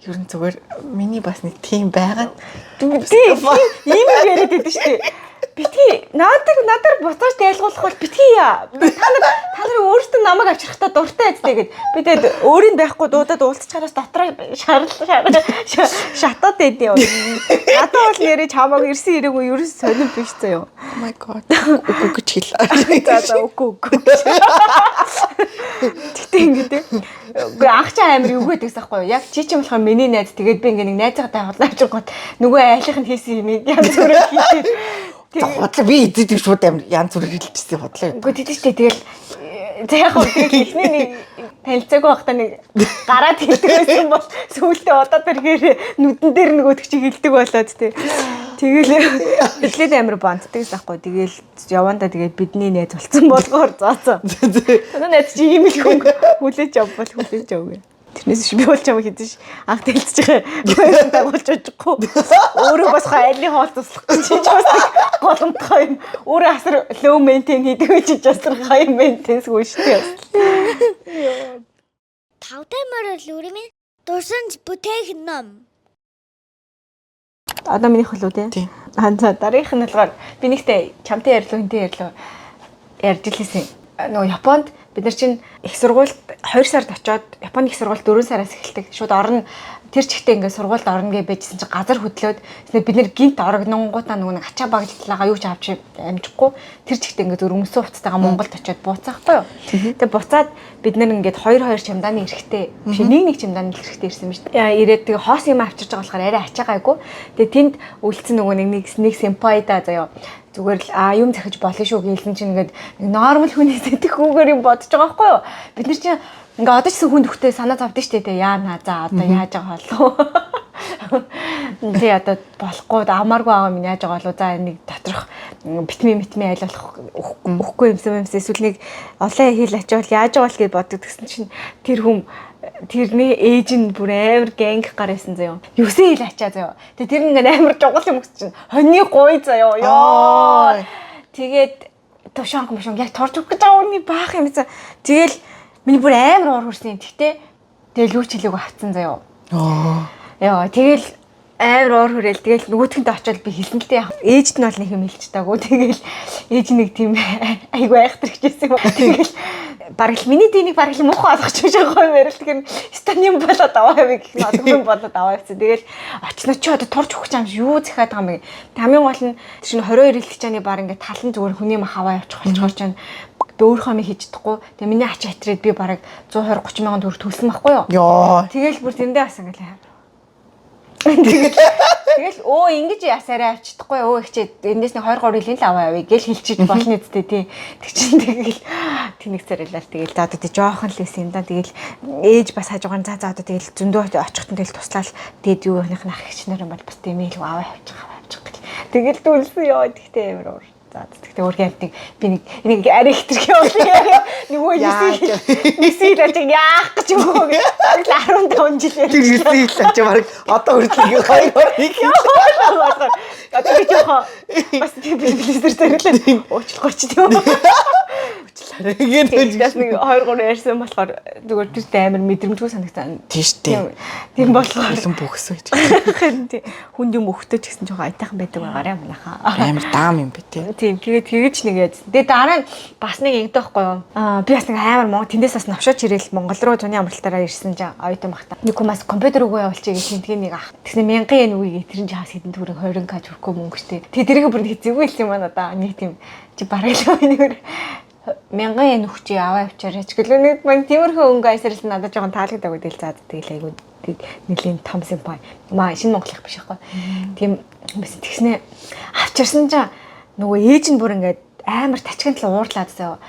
Ер нь зүгээр миний бас нэг тийм байгаа. Тийм ийм юм яриад байдаг шүү дээ. Битгий наадаг надаар буцааж тайлгуулах бол битгий яа. Та нар өөртөө намайг авчрахтаа дуртай эцтэй гэд. Би тэгээд өөрийн байхгүй дуудаад уулзчихараас дотроо шарал шатаад байдیں۔ Надад бол нэрээ чамааг ирсэн ирээгүй ерөөс сонирн биш заяа. Oh my god. Үгүй гэж хэл. За за үгүй үгүй. Тэгтээ ингэ те. Үгүй анх чи амар юу гэдэг байхгүй юу? Яг чи чинь болохоор миний найз тэгээд би ингэ нэг найзгаа дагуулж авчиргууд нөгөө айлынх нь хийсэн юм янз бүрээр хийгээд. Худлаа би эзэд шууд амар янз бүрээр хэлчихсэн худлаа. Үгүй тэгдэж штэ тэгэл за яг хөө тэгэл эхний нэг танилцаагүй байхдаа нэг гараад хэлдэг байсан бол сүүлдээ одоо тэргээр нүдэн дээр нөгөөдөг чи хэлдэг болоод тий. Тэгэл эхлээд амар бантдаг гэсэн аахгүй. Тэгэл явандаа тэгээд бидний найз болсон болгоор заа заа. Манай найз чи ийм л хүн хүлээж авбал хүлээж ав гэ. Тэрнээс биш би бол чамайг хэзээ ш анх танилцж байгаа. Дагуулж очихгүй. Өөрөө бас айлын хоол туслах гэж чи бас голомтгой юм. Өөрөө асар low maintain хийдэг чи асар high maintenance гүү шүү дээ. Тавтай морил үрмийн дурсамж бүтээх ном. Одоо минийх болов тий. Тийм. Аа за дараагийнх нь болохоор би нэгтээ чамтай ярьлуу хинтэй ярьлуу ярьж илээсэн. Нөгөө Японд бид нар чинь их сургуульд 2 сард очиод Японы их сургууль 4 сараас эхэлдэг. Шууд орно тэр чигтээ ингээд сургуульд орно гэж байжсэн чинь газар хөдлөөд бид нэр гинт орогнонгуудаа нөгөө нэг ачаа баглалаагаа юу ч авч амжихгүй тэр чигтээ ингээд зөв өмсөн хувцастайгаа Монголд очиод буцаахгүй юу. Тэгээ буцаад бид нэр ингээд 2 2 чемдааны эрэхтэй биш нэг нэг чемдааны эрэхтэй ирсэн юм шүү дээ. Ирээд тэгээ хоос юм авчирч байгаа болохоор арай ачаагайгүй. Тэгээ тэнд үлдсэн нөгөө нэг нэг сэмпайда заяа зүгээр л а юм захиж болно шүү гэлсэн чинь ингээд нормал хүний сэтгэхүүгээр юм бодож байгаа байхгүй юу? Бид нар чинь ингээ одоо ч гэсэн хүн төхтэй санаа зовдсон шүү дээ. Яа наа за одоо яаж байгаа болов? Тэ одоо болохгүй амааргүй байгаа минь яаж байгаа болов? За нэг доторх битми митми аль болох өгөхгүй юмсан юмсан эсвэл нэг олон хэл ачаал яаж байгаа бол гэж боддог гэсэн чинь тэр хүн тэрний ээж нь бүр амар гэнг гар байсан заяо. 9 хэл ачаа заяо. Тэгээ тэр ингээд амар жугал юм гэсэн чинь хоньны гуй заяо. Ёо. Тэгээд тушаанг мушаанг яг торж өгөх гэж байгаа үний баах юм гэсэн. Тэгэл миний бүр амар уур хүрсэн юм. Тэгтээ тэгэл юу ч хэлээгүй хатсан заяо. Йоо тэгэл амар уур хүрээл тэгэл нөгөөтгөндөө очиод би хэлсэн л дээ. Ээжд нь бол нэг юм хэлж таагүй. Тэгэл ээж нэг тийм айгүй айхтар хичээсэн юм. Тэгэл Бараг л миний динийг бараг л муухай болгочих шиг гоё юм ярил. Тэгэхээр стан юм болоод аваа явъя гэх нь одоо болоод аваа явцсан. Тэгэл очно чи одоо турж өгч юм юу захиад байгаа юм бэ? Хамгийн гол нь тэр чинь 22 хэлтчааны бар ингээд талан зүгээр хүний мах аваа явчих болчихоор чинь би өөрийнхөө ми хийж чадахгүй. Тэгээ миний ач хатрээд би бараг 120 30 мянган төгрөг төлсөн байхгүй юу? Йоо. Тэгэл бүр тэндээ бас ингээд Тэгэл өө ингэж ясаараа авчдахгүй өө ихчээ эндээс нэг 2 3 жилийн л аваа явъя гэл хэлчихэж болно үсттэй тий. Тэг чин тэгэл тэнэг царайлал тэгэл за одоо тий жоохон л байсан юм да. Тэгэл ээж бас хажуугаар за за одоо тэгэл зөндөө очихтон тэгэл туслаал тэгэд юу яхных ах эгч нар юм бол бас тийм л аваа явчих аваа явчих гэл. Тэгэл дүлсэн ёо тэгтээ амар уур. За тэгтээ өөргийн амтыг би нэг нэг арай хитрхи явуулъя. Нөгөө 9 хил аж яах гэж өгөө. Тэгэл 15 жил Тэр 9 хил аж баг одоо хүртэл нэг 2 1 хил. Одоо би жоохон бас би близер зэрэглээ. Уучлахгүй ч тийм үү. Уучлаарай. Тэгээс нэг 2 3 ярьсан болохоор зүгээр тэр амар мэдрэмжгүй санагцсан. Тийм шүү дээ. Тийм болохоор Хүлэн бөхсөө гэж. Харин тий хүнд юм өгтөө ч гэсэн жоохон аятайхан байдаг байгаарай манайхаа. Амар даам юм бэ тий. Тийм тэгээд тэгэж нэг яжсан. Тэгээд дараа нь бас нэг ингэдэг байхгүй юу? Аа би бас нэг амар Монгол тэндээс бас навшаач ирээл Монгол руу зуны амралтаараа ирсэн чинь оюутан багтаа. Нэг хүн бас компьютер өгөө явуулчих гэж тэнтгийн нэг ах. Тэгснэ 1000 yen үгүй тэр чинь хас хэдэн төгрөг 20 к хүрэхгүй мөнгө штэ. Тэгээд тэрийг бүр нэг хэцүүгүй л юм аа надаа. Нэг тийм чи бараг л нэг 1000 yen өгчээ аваа явчаарай ч гэлээ нэг мань тиймэрхүү өнгө айсарлал надад жоохон таалагдаагүй тэгэл заа тэгэл айгуу нэлийн том симпай. Маа шинэ Монголынх биш байхгүй. Тийм байсан. Тэгснэ авчирсан чинь нөгөө ээж нь бүр ингээд амар тачигн тал уурлаад заяа.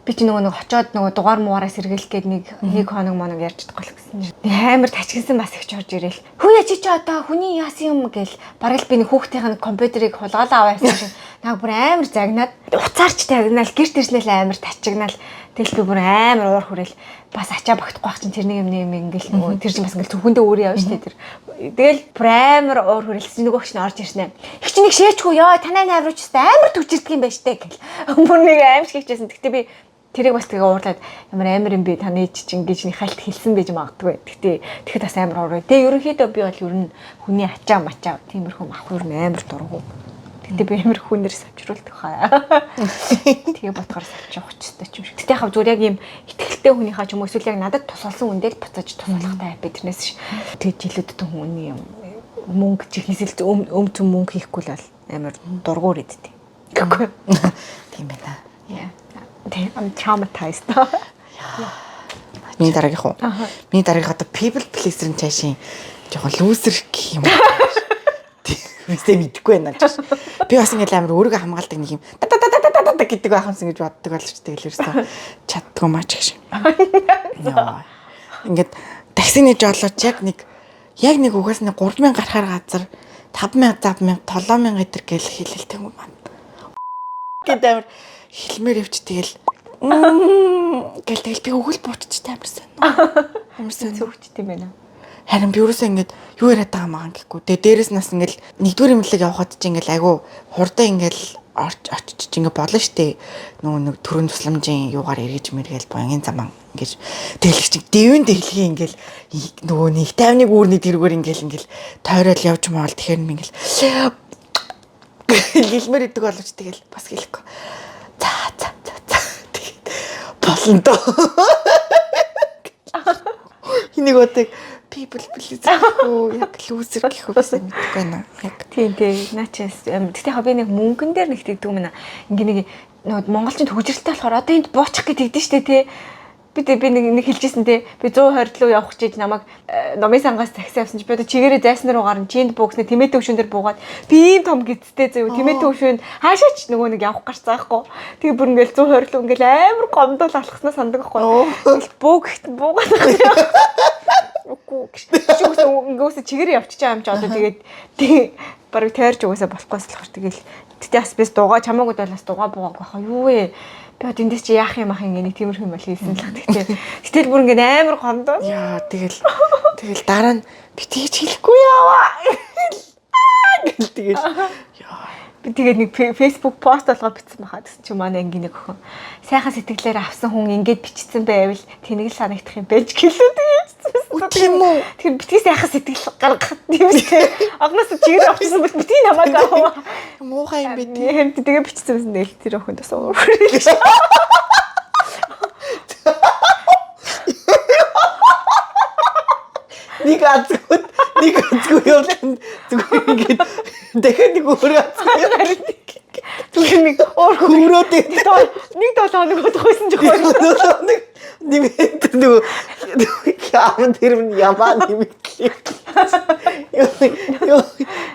Би чи нөгөө нэг очоод нөгөө дугаар муугаараа сэргийлэх гээд нэг нэг хоног моног ярьж чадахгүй л гэсэн чинь. Нэг амар тачигнсан бас их орж ирээл. Хүүе чи чи одоо хүний яасан юм гэл бараг л би нэг хүүхдийн компьютерийг хулгаалаа аваа явсан чинь наа бүр амар загнаад уцаарч тагнаал гэрт ирснээр амар тачигнаал тэгэл би бүр амар уур хүрээл бас ачаа багтахгүй байх чинь тэр нэг юм нэг юм ингээл нөгөө тэр чинь бас ингээл зөвхөндөө өөрөө явна шүү дээ тэр. Тэгэл бүр амар уур хүрээлсэн нөгөө чинь орж ирсэн. Их чинь нэг шээчгүй ёо танай найр руу ч гэсэн амар түгжирдэг юм байна штэ гэл. Бүр нэг аим шиг хичээсэн. Гэтэ би тэрийг бас тэгээ уурлаад ямар амар юм бэ таны ээж чинь ингэж нэг хальт хэлсэн байж магадгүй. Гэтэ тэгэхэд бас амар уур. Тэгээ ерөнхийдөө би бол ер нь хүний ачаа мачаа тиймэрхүү мах ер нь амар дургу. Гэтэ би амар хүнээр савчруулдаг хаа. Тэгээ бодохоор савчих учиртай ч юм шиг. Гэтэ яг зүгээр яг ийм итгэлтэй хүнийхээ ч юм уу эсвэл яг надад тусалсан хүндээ л буцааж тусалахтай би тэрнээс ш. Тэгээ жилүүдтэн хүний юм мөнгө чихнээс л өм зөм мөнгө хийхгүй л амар дургуур иддэг. Гэхгүй. Тийм байна. Yeah. Тэг I'm traumatized. Миний дараагийнх уу? Миний дараагийнх одоо people pleaser нь цаашийн жоохон loser гэх юм. Бисээ мэдэхгүй байна ч. Би бас ингээл амар өөрийгөө хамгаалдаг нэг юм та та та та та та гэдэг байх юмсан гэж боддог боловч тэгэл ерөөсөө чаддгүй маач гэж. Яа. Ингээд таксины жолооч яг нэг угаас нэг 3000 гарахаар газар 5000 5000 7000 гэтэр гэл хэлэлтэй юм байна. Гэт амар хэлмээр явч тэгэл гэл тэгэл би өгөл бууччихтай амар сонь. Амар сонь. Зүгчтэй юм байна. Харин би ерөөсөө ингээд юу яриад байгаа маа гэхгүй. Тэгээ дээрэс нас ингээд нэгдүгээр имлэг явхад чи ингээд айгу хурдан ингээд очиж ингээд болно штэ. Нөгөө нэг төрөн тусламжийн юугаар эргэж мэргээл буянгийн заман ингээд тэгэл чи дэвэн дэглэгийн ингээд нөгөө нэг 51 үүрний тэргээр ингээд ингээд тойрол явж маал тэгэхээр юм ингээд хэлмээр идэг боловч тэгэл бас хэлэхгүй. За за за за тэгээд болно доо. Энийг бодог people pleaser гэх яг loser гэх үү гэсэн мэдэхгүй байна. Яг Тийм тийм. Наа чи гэтээ яг би нэг мөнгөн дээр нэг тэгдэг юм байна. Ингээ нэг нөгөө монголчин төгжрэлтэй болохоор одоо энд буучих гэж тэгдэж штэ тий. Би нэг хэлжсэн тий. Би 120 руу явах гэж намайг номын сангаас такси авсан чи би одоо чигээрээ зайсан руу гарна. Чинд буугсны тэмээтэй хөшүүн дээр буугаад би ийм том гидтэй заяа тэмээтэй хөшүүн хаашаач нөгөө нэг явах гарцаа байхгүй. Тэгээ бүр ингээл 120 руу ингээл амар гомдол алхаснаа сандаг байхгүй. Ингээл бууг буугаад байгаа. Үгүй гэж. Чи үгүй ингэөөсө чигээрээ явчихж байгаа юм чи одоо тэгээд тий барыг тойрч угаасаа болохгүйс болохоор тэгэл тэгтээ бас бис дугаа чамаагүй бол бас дугаа буугаагүй хаа юу вэ? Би одоо эндээс чи яах юм ах ингэ нэг тиймэрхүү юм бол хийсэн л хат. Тэгтэл бүр ингэ амар гомдоо. Яа тэгэл тэгэл дараа нь би тэгж хэлэхгүй яваа. Гэл тэгэл яа. Би тэгээд нэг Facebook пост болгоод бичсэн байхаа гэсэн чи манай ангийн нэг охин сайхан сэтгэлээр авсан хүн ингэж бичсэн байвал тэнэг л санагдах юм байж гэлээ тэгээд. Тийм үү? Тэр битгий сайхан сэтгэл гаргах тийм үү? Агнаас чигээр авчихсан бол битгий намайг аваа. Муухай юм бэ тий. Тийм тэгээ бичсэн байсан тэгэл тэр охин бас уур. Нэг азгүй, нэг азгүй явлаа. Зүгээр ингээд дахиад нэг өөр азгүй явлаа. Зүгээр нэг уур Хөрөөд нэг 7 хоног удахгүйсэн ч хоёр. нэг нэмээд нөгөө яам тэр нь ямаа нэмэтлээ. Йоо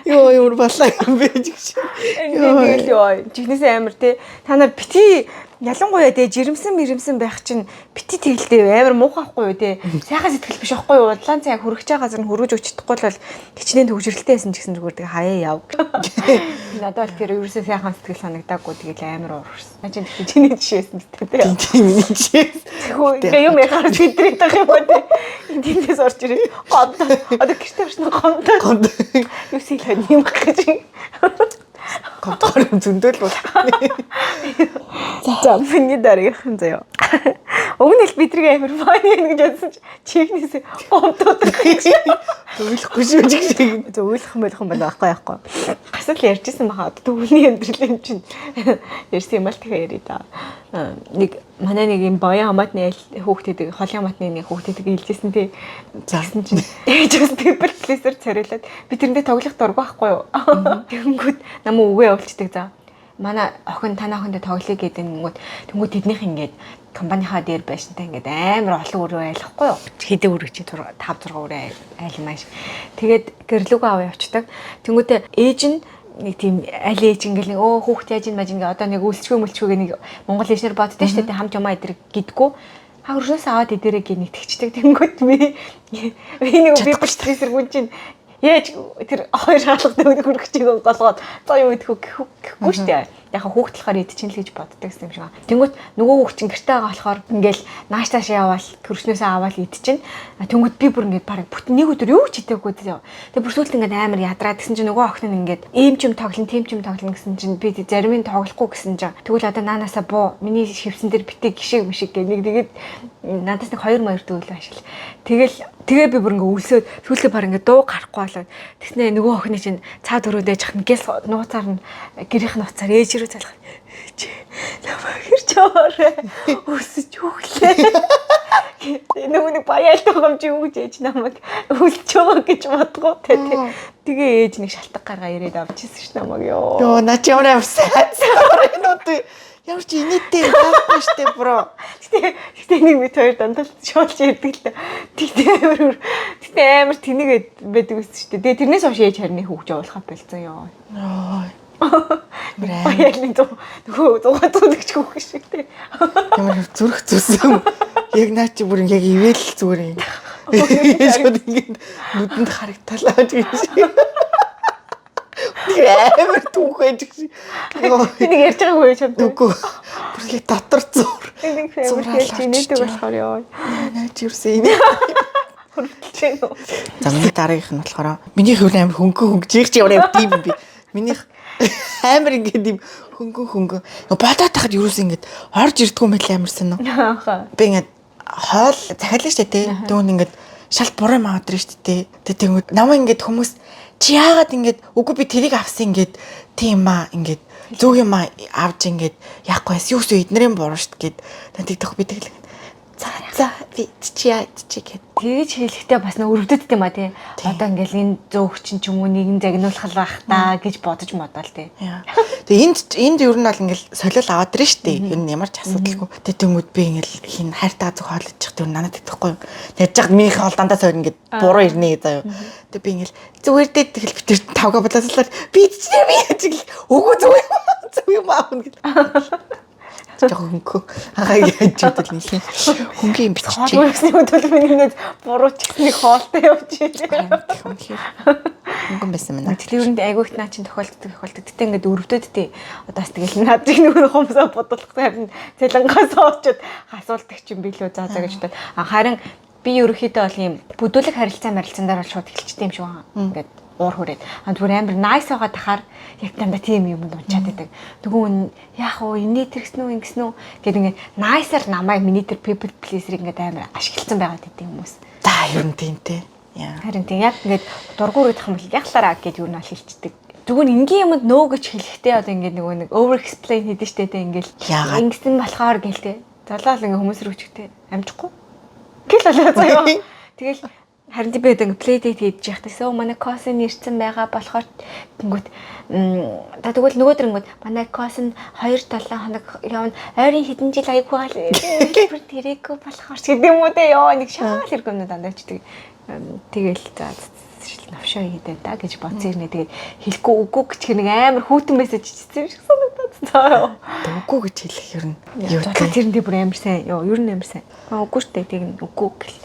ёо ямар балаа юм бэ гэж. Тэгэл ёо. Жигнэсээ амар те. Та нар бити ялангуяа те жирэмсэн мэрэмсэн байх чинь бити тэгэлтэй амар муухай байхгүй юу те. Сайхан сэтгэл биш байхгүй юу? Удлаан цай хөргөж байгаа газар нь хөргөж өгч чадахгүй л хичнээн төгжрэлтэй байсан ч гэсэн зүгээр тэгээ хаяа яв. Надад бол тэр ерөөсөө сайхан сэтгэл санагдаагүй, тэгэл амар уурсан. Наа чинь тэгтээ чиний жишээсэн биз дээ те. Тийм, миний жишээ. Тэгвэл ингээ юм яхаар тэдрээд байгаа юм ба те. Тэндээс орж ирээ. Гомдоо. Одоо гэртээ орсон гомдоо. Гомд. Юу сэл юм гэж. Гомдохоор юм зөндөл бол. За, миний дараагийнхан заяа. Уг нь л бидрийг амар funny гэж бодсон чи чихнээс гомдоод гэж. Уйлахгүй шүү гэж. Зөв уйлах юм болох юм байна байхгүй яахгүй. Гас л ярьжсэн баха. Одоо түүний амьдрал юм чинь ярьсан юм ал тэгэхээр ярья да. Нэг манай нэг юм боян хамаатны айл хүүхдэд, холын хамаатны нэг хүүхдэд хэлжсэн тий. Тэгсэн чинь ээж бас people pleaser царайлаад би тэрэндээ тоглох дургүй байхгүй юу. Тэгэнгүүт намайг үгээ явуулчихдаг за. Манай охин танай охиндоо тоглоё гэдэг нэгүүд тэнгүүд тэднийх ингээд компанийнхаа дээр байшинтай ингээд амар олон өрөө айлахгүй юу. Хэдэн өрөө чи 5 6 өрөө айл маш. Тэгээд гэрлүүгөө аваа явчихдаг. Тэнгүүтээ ээж нь нэг тийм аль ээж ингээл нэг өө хүүхд яаж ин маж ингээ одоо нэг үлчгүй мүлчгүй нэг монгол ээжнэр боддоо шүү дээ, хамт юмаа идэр гэдгүү. А өрнөөс аваад идэрэ гэ нэг тэгчдэг. Тэнгүүт би би нэг би бүчтрээсэргүүн чинь яаж тэр хоёр хаалгатай нэг хөргөчийг голгоод за юу идэх үү гэхгүй шүү дээ. Яг хүүхд болохоор идчихин л гэж боддог гэсэн юм шиг. Тэнгүүт нөгөө хүүхд чинь гэрте байгаа болохоор ингээл нааш тааш яваал төрснөөсөө аваал идчихин. Тэнгүүт би бүр ингээд бараг бүтэн нэг өдөр юу ч идээггүй зөө. Тэг бүр сүүлд ингээд амар ядраа гэсэн чинь нөгөө охин нь ингээд ийм ч юм тоглон, тийм ч юм тоглон гэсэн чинь би зарим нь тоглохгүй гэсэн чинь тэгвэл одоо наанаасаа буу, миний шивсэн дээр битээ гişэг мишиг гэх нэг тэгээд надаас нэг хоёр маяр дүүл ашиг. Тэгэл тэгээ би бүр ингээ өлсөөд сүүлдээ баг ингээ дуу гарахгүй болоод тэгснэ нөгөө охины чинь цаад өрөөнд яж хах гэл нууцаар нь гэрийнх нь уцаар ээж рүү залах. Ээж, намайг хэрч аваарай. Өсөж өглөө. Нөгөө нэг баяалт байгаа юм чи юу гэж ээж намайг өлж байгаа гэж бодгоо тэ. Тэгээ ээж нэг шалтгаан гаргаа ирээд авч ирсэн ш намайг ёо. Йоо, наа чи ямар амар sad story нүүд. Ямар ч инээдтэй юм байхгүй штэ, bro. Гэтэ нэг бид хоёр дандаа шоолж ярьдаг л та. Тэгтээ амар тэгтээ амар тэнэг байдаг гэсэн шүү дээ. Тэгээ тэрнээс хойш ээж харин хүүхд явуулахаа болцсон ёо. Йоо. Баялын зүү нөгөө зугаа зүүдэг хүүхд шиг те. Ямар зүрх зүсэн. Яг наа чи бүр яг ивэл зүгээр юм. Шууд ингээд нүдэнд харагталаа гэж. Тэр амар түүхэж гэж. Би нэг ярьж байгаа хөө чамд. Үгүй. Бүр яг дотор зур. Нэг амар ярьж инээдэг болохоор ёо. Наа чи юусэн инээ. Хөрвөлж байна уу? За, миний дараагийнх нь болохоор миний хувь амар хөнгөн хөнгө чи ямар амар тийм юм би. Минийх амар ингээд юм хөнгөн хөнгөн. Бодоод тахад юусэн ингээд орж ирдгүү мэт амар сонь. Би ингээд хоол захиална штэ тий. Түүн ингээд шал буруу юм аваад ирнэ штэ тий. Тэг тэнгүүд намаа ингээд хүмүүс чи яагаад ингээд үгүй би тэрийг авсан ингээд тийм аа ингээд зөв юм аа авч ингээд яахгүй байс юу вэ, эднэрийн буруу штэ гэд тэгдэх би тэгэл за за би чи яа чи гэд. Тэгэж хэлэхдээ бас нэг өрөвдөд юм а тий. Одоо ингээл энэ зөөх чинь ч юм уу нэгэн загнуулах байх та гэж бодож модоол тий. Тэгээ энд ер нь бол ингээл солиол аваад ирнэ штэ. Ер нь ямар ч асуудалгүй. Тэгээ тэнгүүд би ингээл хин хайртаа зөв хоол идчих тэр надад идэхгүй юу. Яаж яхад миний хоол дандаа сойр ингээд буруу ирнэ заяа. Тэгээ би ингээл зүгээр дээ тэгэл би тэр тавга болоослаар би идчихээ би чиг үгүй зөв юм аавна гэл. Жохоо хөнгө. Агаа яаж үдэл нэлийн хөнгө юм биччихээ. Хоол өгсний өдөр миний нэг буруу ч гэсэн нэг хоолтой явж ийлээ. Үнэхээр хөнгөн байсан байна. Тэгэхээр ер нь айгүйх наа чин тохиолддог тохиолддог. Гэтэ ингээд өрөвдөд тий. Одоо бас тэгэл над чиг нөгөө хумсаа бодуулах харин цалингаас очоод асуулдаг ч юм билүү за за гэж бодоод. А харин би ерөөхдөө бол ийм бүдүүлэг харилцаа марилцаан дээр бол шууд эхэлчихдээ юм шиг байгаа. Ингээд уур хүрээд. А зүгээр амар nice байгаа тахаар яг дандаа тийм юм унчаад байдаг. Нөгөө нь яах вэ? Инээ тэргсэн үү, ингэсэн үү гэд ингээд nice-аар намайг миний тэр people pleaser ингээд амар ашигласан байгаа гэдэг хүмүүс. За, ер нь тийм те. Яа. Харин тийм яг ингээд дургур идэх юм бол яхлаараа гэд юу нь бол хэлчихдэг. Зүгээр энгийн юмд нөө гэж хэлэхдээ одоо ингээд нөгөө нэг over explain хийдэж штэ те ингээд ингэсэн болохоор гэлтэй. Золоол ингээд хүмүүс рүү чигтэй амжихгүй. Гэл болоо заяа. Тэгэл Харин би одоо ингээ play date хийж явахдаа сөө манай cousin ирсэн байгаа болохоор тэнгүүт та тэгвэл нөгөө дөрөнгөд манай cousin 2 7 хоног явна, ойрын хэдэн жил аягүй гал тэрээгүй болохоор ч гэдэг юм уу те, ёо, нэг шаал хэрэг юм дандаа чдэг. Тэгэл за новшоо хийдэ да гэж бодсон юм. Тэгээд хэлэхгүй үгүй гэж нэг амар хүүтэн мессеж чичсэн юм шиг санагдаад. За ёо. Үгүй гэж хэлэх ер нь юу те. Тэрэндээ бүр амар сайн. Ёо, ер нь амар сайн. Аа, үгүй штэ, тэг үгүй гэл.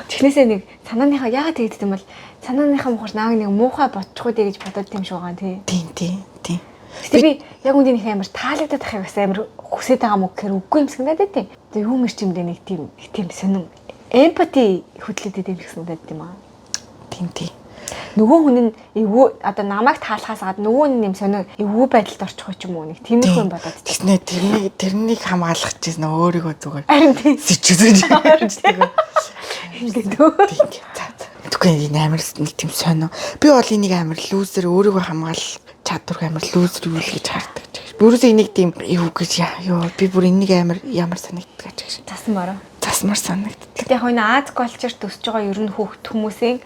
Технээсээ нэг санааныхаа яагаад тэгдэг юм бол санааныхаа мухар нааг нэг муухай бодчихгүй дээ гэж бодоод тийм шиг байгаа тий. Тийм. Гэтэ би яг үндэ нэг амар таалагдаад ахыг бас амар хүсээд байгаа мó гэхээр үгүй юм санагдаад тий. Тэгээ юу мэр чимдээ нэг тийм сонин empathy хөдлөд идэв юм шиг санагдаад тийм аа. Тийм. Нөгөө хүн нь эвгүй одоо намайг таалахаас гадна нөгөө хүн юм сонин эвгүй байдалд орчих юм уу, нэг тиймэрхүү юм бодоод. Тэгснэ тэрнийг хамгаалах гэсэн өөрийгөө зүгээр. Харин тийм. Сэчүзэж ярьдаг. Ингээд үү. Тийм. За за. Тэгэхгүй энэ амар нэг тийм сонио. Би бол энийг амар loser, өөрийгөө хамгаалах чадварг амар loser юу л гэж хардаг ч гэж. Би өөрөөсөө энийг тийм юу гэж ёо, би бүр энийг амар ямар санагддаг ч гэж. Засмаар. Засмар санагддаг. Гэтэ яг энэ Аз culture төсөж байгаа ер нь хүүхд хүмүүсийн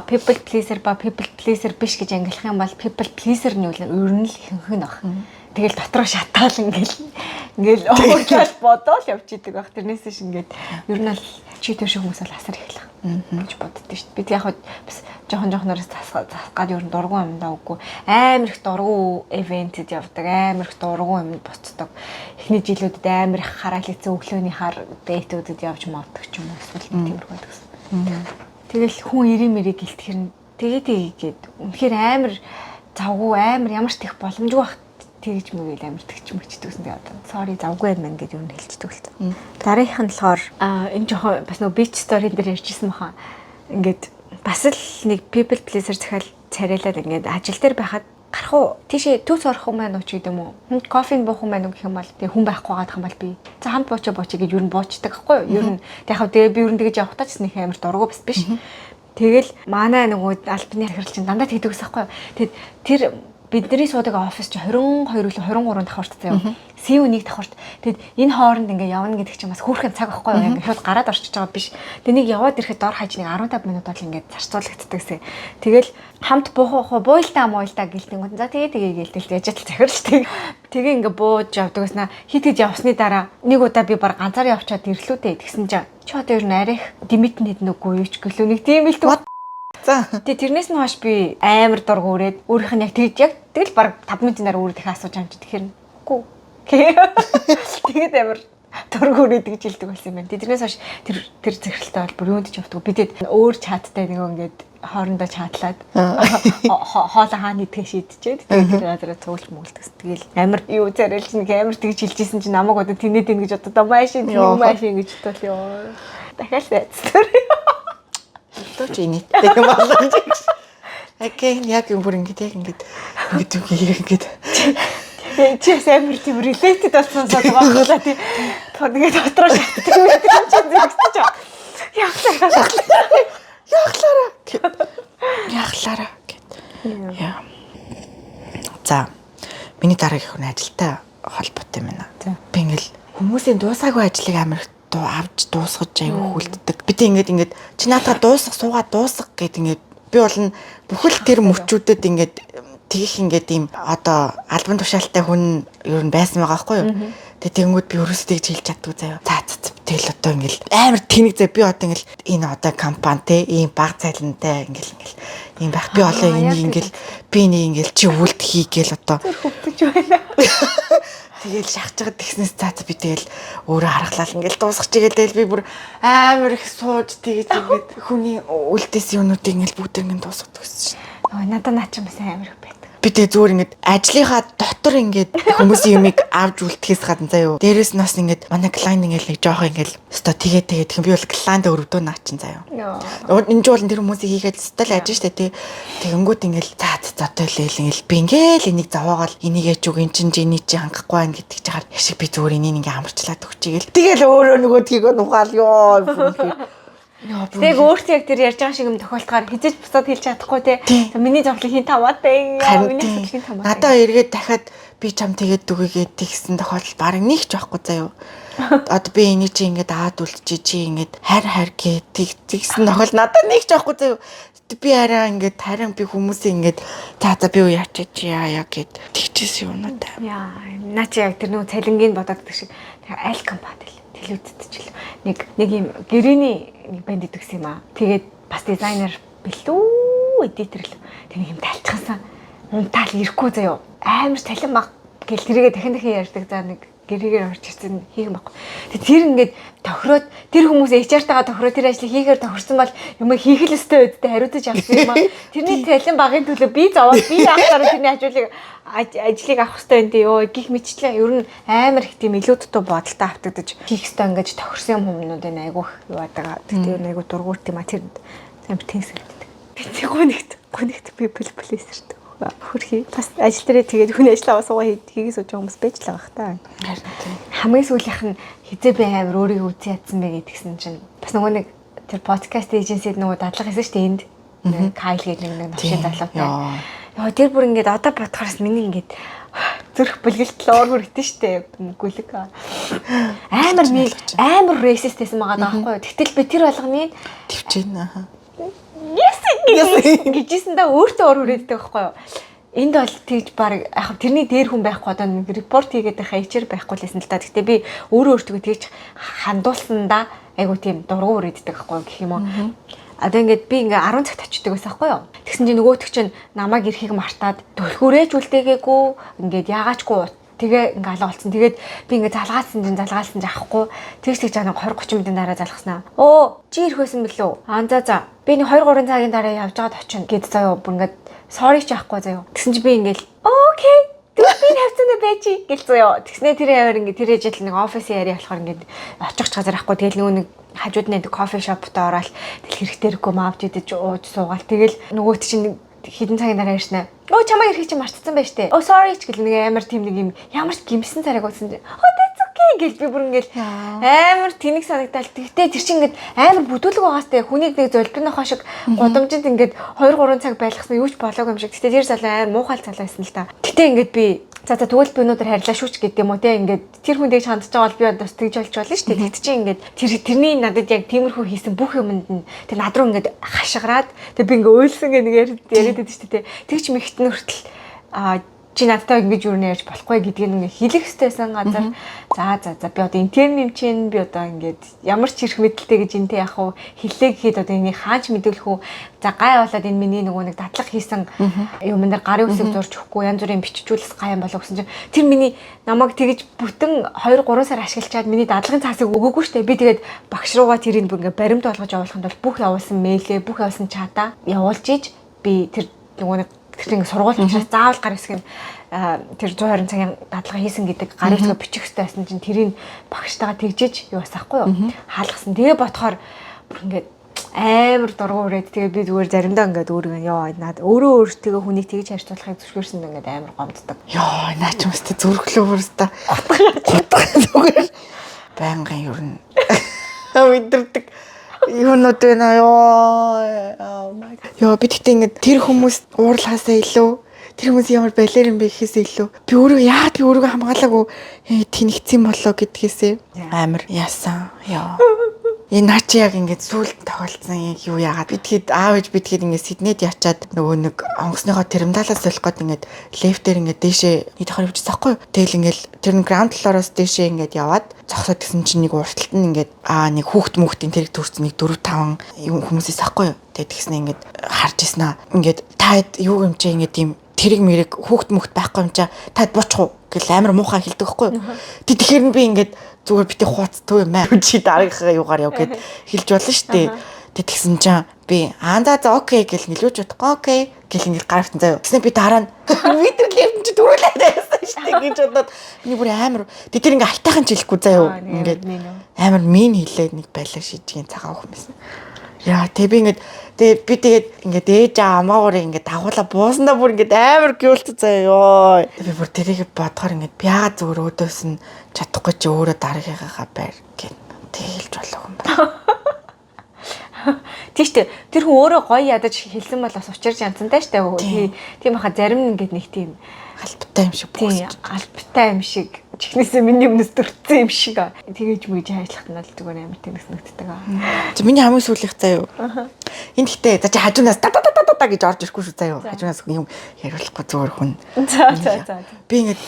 people pleaser ба people pleaser биш гэж ангилах юм бол people pleaser нь юу л ер нь л ихэнх нь баг. Тэгэл дотроо шатаал ингээл уурлал бодоол явж идэг баг. Тэрнээс ш ингээд ер нь л чи тэр шиг хүмүүс бол асар их л гэж боддоо шүү дээ. Бид яг бас жоохон жоохноороос засах гад ер нь дургуун юмдаа үгүй. Амар их дургуун event эд явдаг, амар их дургуун юмд буцдаг. Эхний жилүүдэд амар их хараал хийсэн өглөөний хар date үүдэд явж мавдаг ч юм уу, эсвэл тиймэрхүү байдаг гэсэн. Тэгэл хүн ирээ мэрээ гэлтгэхэр нь тэгээ тэгээд үнэхээр амар завгүй, амар ямар ч тех боломжгүй бах тэгж мэгэл амар тэгч мөчдөг гэсэн. Тэгээд одоо sorry, завгүй юм байна гэж юу хэлчихдэг л та. Дараагийнх нь болохоор энэ жоохон бас нөгөө beach story дээр ярьжсэн баха. Ингээд бас л нэг people pleaser захиал царайлаад ингээд ажил дээр байхад гарах уу? Тийшээ төс орох юм байна уу ч гэдэг юм уу? Хүнд кофеин буух юм байна уу гэх юм бол тэгээ хүн байхгүй байгаа юм бол би за хамт буучаа буучаа гэж ер нь буучдаг байхгүй юу? Ер нь тэг яг тэгээ би ер нь тэгэж явахтаа ч нэг амар дургу бас биш. Тэгэл манай нөгөө албаны захирал чинь дандаа тэгдэг ус байхгүй юу? Тэгэд тэр бидний суудаг офис чи 22 үлээ 23 давхарт заяа. CO1 давхарт. Тэгэд энэ хооронд ингээ явна гэдэг чинь бас хөөрхөн цаг байхгүй юу? Ингээ шууд гараад орчиж байгаа биш. Тэг нэг яваад ирэхэд дор хаяж нэг 15 минут бол ингээ зарцуулагддаг гэсэн. Тэгэл хамт буух уу, буйлтаа муйлтаа гэлтэнгүүд. За тэгээ тэгээ гэлтэл яаж л захирал тэг. Тэгээ ингээ бууж явдаг гэснэ хит хит явсны дараа нэг удаа би баг ганцаар явчаад ирлүү дээ. Тэгсэн чинь чи одоо ер нь арих димит нэдэн үгүй юу ч гэлөө нэг тийм л. За. Тэгээ тэрнээс нь хойш би амар дург өрөөд өөрийнх нь яг тэгж яг тэгэл баг 5 минутын дараа өөр дахин асууж амж тэгэхээр үгүй. Тэгээд амар дург өрөөд гэж хэлдэг болсон юм байна. Тэрнээс хойш тэр захиралтай бол бүр юунд ч явдаг. Бидэд өөр чаттай нөгөө ингээд хоорондоо чатлаад хоолоо хаана идэхээ шийдчихэд тэгээд тэр газараа цуглаж мөглөдөг. Тэгэл амар юу царайлж нэг амар тэгж хэлжсэн чинь намайг одоо тэнэт ин гэж бодоо маашин тийм маашин гэж бодвол ёо. Дахиад сайцтар. Одоо ч инээдтэй юм болоо ч. Окей, яг юм бүр ингэж яг ингэж ингэж ингэж чи бас амар тийм related болсон сонсоод байгаа юм тий. Тэгээд дотроо шатдаг юм чи зэрэгсэн чи. Яхлаараа. Яхлаараа. Яхлаараа гэд. Яа. За. Миний дараагийнх нь ажилтай холбоотой юм байна. Би ингээл хүмүүсийн дуусаагүй ажлыг амар их авч дуусгаж аягүй хүлддэг. Би тэг ингээд чи наадаа дуусгах суугаа дуусгах гэд ингээд би бол нь бүхэл тэр мөчүүдэд ингээд тэгэх ингээд ийм одоо албан тушаалтай хүн ер нь байсан байгаа байхгүй юу? Тэгээ тэгэнгүүт би өөрөөсөө тэгж хэлж чаддгүй заяа. За за тэгэл одоо ингээл амар тэнэг заяа, би одоо ингээл энэ одоо компани те ийм баг цалинтай ингээл ингээл ийм байх. Би одоо энийг ингээл би энийг ингээл чи үлд хийгээл одоо хөвдөж байна. Тэгэл шахаж байгаа тэгснээс за за би тэгэл өөрөө харгалал ингээл дуусгах чигээл тэгэл би бүр амар их сууж тэгэж ингээд хүний үлдээс юмнуудыг ингээл бүгд ингээд дуусгадаг гэсэн чинь. Ой, надад наа чи бас амар их байдаг. Би тэгээ зүгээр ингээд ажлынхаа дотор ингээд хүмүүсийн юмыг авч үлдэхээс гадна заяо. Дээрээс нь бас ингээд манай client ингээд нэг жоох ингээд өстой тэгээ тэгээ тэгэн би бол client өрөвдөө наа чин заяо. Энэ ч бол тэр хүмүүсийг хийгээд өстой л ажин штэ тий. Тэгэнгүүт ингээд за за за тэгэл ингээд би ингээд энийг зовоогоол энийг яж үг эн чин энийг чи хангахгүй байна гэдэг чигээр шиг би зүгээр энийг ингээд амарчлаад өгчийгээл. Тэгэл өөрөө нөгөөдгийг нухаал ёо. Тэг өөртөө яг тэр ярьж байгаа шиг юм тохиолдохоор хизээж буцаад хэлж чадахгүй те. Миний зовлон хин таваад бай. Миний асуудал хин таваад. Надаа эргээд дахиад Би чам тэгээд дүгээгээд тэгсэн тохиолдол бараг нэг ч байхгүй заяо. Одоо би энийг чи ингээд аваад үлдчихэ, чи ингээд хайр хайр гэ тэгсэн тохиол надад нэг ч байхгүй заяо. Би арай ингээд харин би хүмүүсээ ингээд за за би яач чи яа яа гэд тэгчихсэн юмнууд. Яа, наа чи яг тэр нөгөө цалингийн бодоод гэдэг шиг аль компани л телевизэд ч л нэг нэг юм гэрээний нэг банд идэгсэн юм аа. Тэгээд бас дизайнер билүү, editor л тэр нэг юм талчхасан. Унтаал ирэхгүй заяо. Амар цалин баг гэл тэрийгэ дахин дахин ярьдаг. За нэг гэрээгээр орж ирсэн хийх юм байхгүй. Тэг тэр ингээд тохироод тэр хүмүүс HR-тайгаа тохироод тэр ажлыг хийхээр тохирсон бол юм хийх л өстой үедээ хариуцаж авсан юм аа. Тэрний цалин багын төлөө би зовоод би яахаар тэрний ажлыг авах ёстой юм дээ ёо гих мэтчлээ ер нь амар их тийм илүү дутуу бодолтой автагдаж хийх ёстой ингэж тохирсон юм хүмүүдээ айгүйх юу байдаг. Тэгтээ ер нь айгүй дургуут юм а, тэр амар тэнс үлддэг. Би гунигт гунигт people pleaser хөрхий. Бас ажил дээрээ тэгээд хүний ажил аваа суугаа хийгээ сууж байгаа хүмүүс байж л байгаа хта. Харин тийм. Хамгийн сүүлийнх нь хизээ би амар өөрийгөө үзэн ядсан бэ гэдгсэн чинь бас нөгөө нэг тэр подкаст agency-д нөгөө дадлага хийсэн шүү дээ энд. Кайл гэдэг нэг нэг новшин залуутай. Йоо, тэр бүр ингээд одоо бодохоос миний ингээд зүрх бүлгэлтэл уур хүрэгдэн штэ, гүлэг. Амар ми амар racist байсан байгаа даахгүй юу. Тэгтэл би тэр болгоныг Төвчэн аа. Yes гэжсэн да, өөртөө уур хүрээддэг байхгүй юу. Энд бол тэгж баг яг тэрний дээр хүн байхгүй, одоо нэг report хийгээд байхаа HR байхгүй л байсан л да. Гэтэ би өөрөө өөртөө тэгж хандуулсандаа айгу тийм дургу хүрээддэг байхгүй юу гэх юм уу. Одоо ингээд би ингээ 10 цагт очдөг байсан байхгүй юу. Тэгсэн чинь нөгөөх чинь намайг ирэхийг мартаад түлхүүрээч үлдээгээгүй, ингээд яагаачгүй тэгээ ингээ алга болсон. Тэгээд би ингээ залгаалсан чинь залгаалсан чинь авахгүй. Тэгж тэгж байгаа 20 30 минутын дараа залгаснаа. "Оо, чи ирэх байсан билүү? Аа, за за. Би нэг 2 3 цагийн дараа явж байгаад очино" гэд заяа, бүр ингээ sorry ч яахгүй заяа. Тэгсэн чи би ингээл okay. Тэгвэл би хавцаанд байж гэл заяа. Тэгснэ тэр яваар ингээ тэр ижил нэг офисын яриа болохоор ингээ очих газар ахгүй. Тэгэл нөгөө нэг хажууд нь coffee shop т ороод тэл хэрэгтэй хэрэггүй маавч идэж ууж суугаал. Тэгэл нөгөөт чинь хэдэн цагийн дараа ирсэн. "Өө, чамайг ирэхийг чи мартсан байж тээ. Оо, sorry" ч гэл нэг амар тийм нэг юм ямар ч гимсэн царайг утсан чинь "Oh, that's okay" гэл би бүр ингээл амар тэнэг санагдаал. Тэгтээ тэр чинь ингээд амар бүдүүлэг байгаас тэ хүнийг нэг золбинохоо шиг гудамжинд ингээд 2 3 цаг байлгасан юу ч болоогүй юм шиг. Тэгтээ тэр залуу амар муухай залуу байсан л та. Тэгтээ ингээд би за за, тэгвэл би өнөөдөр харьлаа шүү ч гэдэг юм уу те, ингээд тэр хүн дэж хандж байгаа бол би одоо бас тэгж болж болно шүү дээ. Тэгт чинь ингээд тэр тэрний надад яг тиймэрхүү хийсэн бүх юмд нь тэр над руу ингээд хашгираад тэг би ингээд уйлсан гэх нэг яриад байдаг шүү дээ. Тэгч мэгтэн хүртэл а чи надтай ингэж юу нэ ярьж болохгүй гэдгийг ингээ хэлэх ёстойсэн газар за за за, би одоо intern юм чинь, би одоо ингээд ямар ч эрх мэдэлтэй гэж энтэй яах вэ, хэллээ гэхэд одоо энийг хаач мэдүүлэх үү, за гай болоод энэ миний нөгөө нэг дадлага хийсэн юм дээр гарын үсэг зурж өгөхгүй, янз бүрийн бичжүүлс гай юм болов гэсэн чинь тэр миний намайг тэгж бүтэн 2 3 сар ашиглачаад миний дадлагын цаасыг өгөөгүй штэ. Би тэгээд багш руугаа тэрийг бүр ингээ баримт болгож явуулахын тулд бүх явуулсан mail ээ, бүх явуулсан чатаа явуулж иж би тэр нөгөө нэг тэр ингээ сургууль учраас заавал гар хэсэг нь тэр 120 цагийн дадлага хийсэн гэдэг гар хэсгээ бичих хэрэгтэй байсан чинь тэрийг багштайгаа тэгжиж юу басахгүй юу, хаалгасан. Тэгээ бодохоор бүр ингээд амар дургу үрээд тэгээ би зүгээр заримдаа ингээд өөрийгөө ёо над өөрөө өөртөө хүнийг тэгж харьцуулахыг зөвшөөрсөнд ингээд амар гомддог. Йоо, наа ч юм өстө зүрхлөө бүрстэ. Гутга зүгээр. Байнгын ер нь мэдэрдэг юунууд байна ёо. Oh my God. Йоо, би тэгтээ ингээд тэр хүмүүс уурлахаасаа илүү, тэр хүмүүс ямар балер юм бэ гэхээсээ илүү би өөрөө яагаад би өөрийгөө хамгаалаагүй тэнэгцсэн болоо гэдгээсээ амар яасан. Ёо. Энэ наа чи яг ингээд сүулт тохиолдсон яг юу яагаад би тэгэхэд аав ээж би тэгэхэд ингээд Сиднейд ячаад нөгөө нэг онгоцныхоо терминалаас солих гээд ингээд лифтээр ингээд дээшээ нэг давхар явчихсан байхгүй юу. Тэгэл ингээд тэр нь ground floor-оос дээшээ ингээд яваад зогсоод гисэн чинь нэг урталт нь ингээд нэг хүүхд хүүхдийн тэрэг төрсөн нэг 4 5 юм хүмүүсээс ахгүй юу. Тэгээд тэгснэ ингээд харж ирсэн аа. Ингээд та юу юм чи ингээд ийм тэрэг мэрэг хүүхд мөхт байхгүй юм чаа, таад буучих уу гэл амар муухай хэлдэг байхгүй юу. Тэгэхээр нь би ингээд зүгээр бити хууц төв юм аа. Чи дараагийнхаа юугаар яв гэд хэлж болно шүү дээ. Тэг тэгсэн чинь би аа за за okay гэл нэлүүж бодохгүй, okay гэл ингээд гарахтан заяа. Тэгснэ би дараа нь би тэр лифт чи дөрүүлээд байсан шүү дээ гэж бодоод миний бүр амар тэг тэр ингээд алтайхан ч хэлэхгүй заяа. Ингээд амар mean хэлээд нэг байлаа шижгийн цагаан хүн байсан. Яа, тэг би ингээд тэг би тэгээд ингээд ээж амаагаараа ингээд дагуулаа буусандаа бүр ингээд амар guilt заяа ёо. Би бүр тэрийг бодохоор ингээд би яагаад зүгээр өөдөөс нь чадахгүй чи өөрөө дараагийнхаа байр гэд тэг хэлж болоог юм байна. Тийм шүү дээ. Тэр хүн өөрөө гоё ядаж хэлсэн бол бас учир жанцантай шүү дээ. Тийм баха, зарим нь ингээд нэг тийм Албатай юм шиг Тийм, бүх. албатай юм шиг. Чихнээсээ миний өмнөөс дүрцэн юм шиг. Тэгэж мэгж хайрлах нь бол зүгээр амар тэнэг санагддаг. За, миний хамгийн сүүлийнх заяа. Энэ гэхдээ за, чи хажуунаас та та та та та гэж орж ирэхгүй шүү заяа. Хажуунаас юм яриулахгүй, зүгээр хүн. За. Би ингээд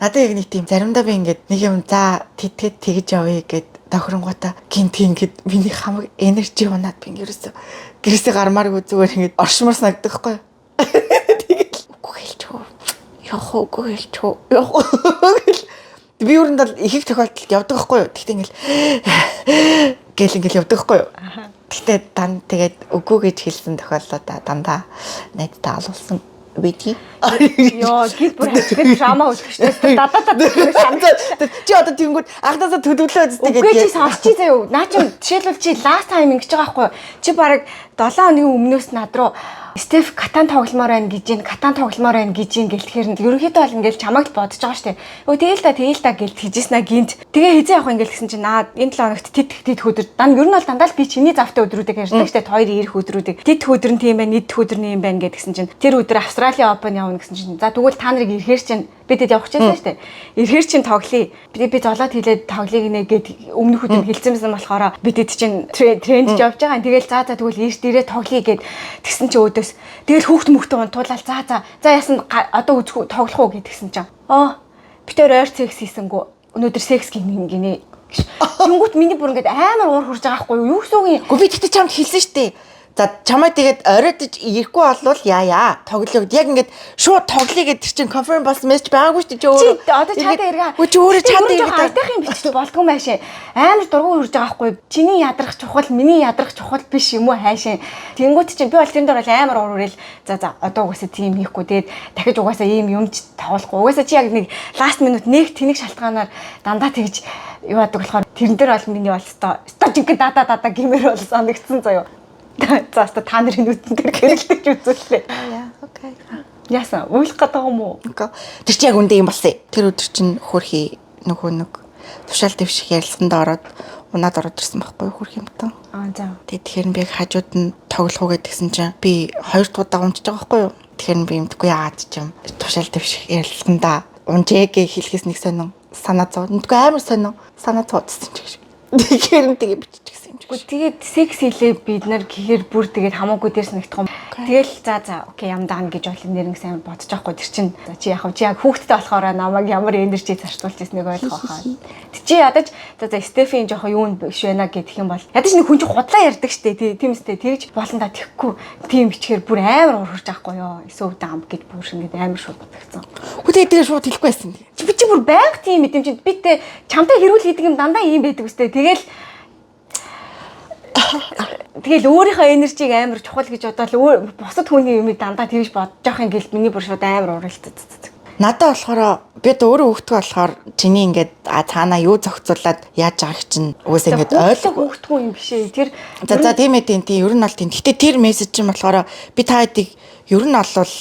надад яг нэг тийм, заримдаа би ингээд нэг юм за тэтгэд тэгж явъя гэд тохиронгуудаа гинт ингээд миний хамаг energy унаад, би ингээд ерөөсөө гэрээсээ гармааргүй зүгээр ингээд оршмор санагдах байхгүй. Тэгэл үгүй хэлчихв. Явах уу, үгүй хэлчихв. Явах уу гэл. Би юу нэнд бол их их тохиолдолд явдаг байхгүй юу. Тэгтээ ингээл гэл ингээл явдаг байхгүй юу. Тэгтээ дан тэгээд үгүй гэж хэлсэн тохиолдлуудаа дандаа найдтаа алуулсан бидий. Йоо, гид бүр хажиг драма үзэх шүү дээ. Дада дада санагдаж. Чи одоо тэнгүүд анхнаасаа төлөвлөө үздэг. Үгүй, чи сонсчий заяа. Наа чи жишээлбэл чи last time ингэж байгаа байхгүй юу? Чи бараг 7 хоногийн өмнөөс над руу "Стеф Катан тогломоор байна гэж гин, Катан тогломоор байна гэж гин" гэлтэхэр нь ерөнхийдөө бол ингээл чамайг л бодож байгаа шүү дээ. Өө, тэгэл та, тэгэл та гэл тэгжсэн аа гинт. Тэгээ хизээ явах ингээл гэсэн чинь наа энэ 7 хоногт тэт тэт өдөр дан ер нь бол дандаа л би чиний завтай өдрүүдийг ярьдаг шүү дээ. Хоёр ирэх өдрүүдийг. Тэт өдөр нь тийм байна, эд өдөр нь юм байна гэдгсэн чинь тэр өдөр Австралийн Open явна гэсэн чинь за, тэгвэл та нарыг ирэхээр чинь бид тэд явах гэсэн шүү дээ. Ирэхээр чинь тоглоё. Би золоод хэлээд тоглоё гинэ гэд өмнөх өдөр хэлсэн байсан болохоор бид тэд чинь тренд явж байгаа. Тэгэл за, тэгвэл ирж дээрээ тоглоё гэд тэгсэн чи өөдөөс тэгэл хүүхд мөхтөө унтуулаад за за за яасан, одоо үзэх тоглох уу гэдгсэн чинь аа, бид тэр ойр секс хийсэнгүү, өнөөдөр секс гинэ гинэ. Тэнгүүт миний бүр ингээд амар уур хурж байгаа байхгүй юу? Юу гэсэн үг юм? Гэхдээ би тэгтээ чамд хэлсэн шүү дээ. За, чамайг тэгээд оройтож ирэхгүй болвол яа тоглоё. Яг ингээд шууд тоглоё гэдэг чинь confirm болсон мессеж байгаагүй шүү дээ. Чи өөрөө. Чи одоо чатаа эргээ. Үгүй, чи өөрөө чатаа эргээ. Ардах юм бичиж болдгоо маашаа. Амар дургу хурж байгаа байхгүй. Чиний ядрах чухал, миний ядрах чухал биш юм уу хайшаа. Тэнгүүт чинь би бол тэрэн дээр бол амар уур үрэл, за, одоо угаасаа тийм хийхгүй. Тэгээд дахиж угаасаа ийм юм ч тоглохгүй. Угаасаа чи яг нэг last minute нэг тэнэг шалтгаанаар дандаа тэгж юу яадаг болохоор тэрэн дээр бол миний бол өстой жинхэнэ дада дада гэмээр бол санагдсан заяа. За, өстой та нарын нүдэн дээр гэрэлтэж үзүүллээ. Яа, okay. Яасан? Уйлах гэдэг юм уу? Okay. Тэр чи яг үндэ юм болсон. Тэр өдөр чинь хөрхи нөгөө нэг тушаал дэвших ярилцсанд ороод унаад ороод ирсэн байхгүй хөрх юмтан. Аа, за. Тэгээ тэгэхээр би яг хажууд нь тоглох уу гэдгсэн чинь би хоёр дахь удаа унжиж байгаа байхгүй юу? Тэгэхээр би юмдаггүй, яагаад ч юм тушаал дэвших ярилцсандаа унжээ гэж хэлэхээс нэг сонин санаа зов. Мэдгүй, амар сонин санаа зовдсон ч гэж. Тэгэхээр нь тэгээ биччихсэн юм чи. Тэгээд секс хийлээ бид нар гэхээр бүр тэгээд хамаагүй дээр санагдах юм. Тэгэл за, okay, ямдаан гэж бол нэрнг сайн бодож байхгүй тэр чинь. За, чи яг чи яг хүүхдтэй болохоор намайг ямар energy зарцуулж ирснийг ойлгох хаа. Чи ядаж за, Стефийн жоохон юу биш байна гэх юм бол ядаж нэг хүн чи худлаа ярьдаг штэ, тийм үстэй, тэгж болон та тэгэхгүй тийм бичгээр бүр амар уурхарч байхгүй юу. So dumb гэж бүр ингээд амар шууд бодогцсон. Үгүй, тэгээ шууд хэлэхгүй байсан. Чи би чи бүр байнга тийм юм чи би тэ чамтай хэрүүл хийдэг юм дандаа ийм байдаг үстэй. Тэгэл өөрийнхөө energy г амар чухал гэж бодоод бусад хүний юмыг дандаа тэгж бодож явах юм гэл миний бүр шууд амар ууралцсан. Надад болохоор би одоо өөрөө хүүхдгөө болохоор чиний ингээд цаанаа юу зохицуулаад яаж байгааг чинь угаасаа ингээд ойлгох хүүхдгүү юм биш ээ. Тэр За, тийм ээ, тийм, ер нь бол тийм. Гэтэ тэр мессеж чинь болохоор би та хэдийг ер нь бол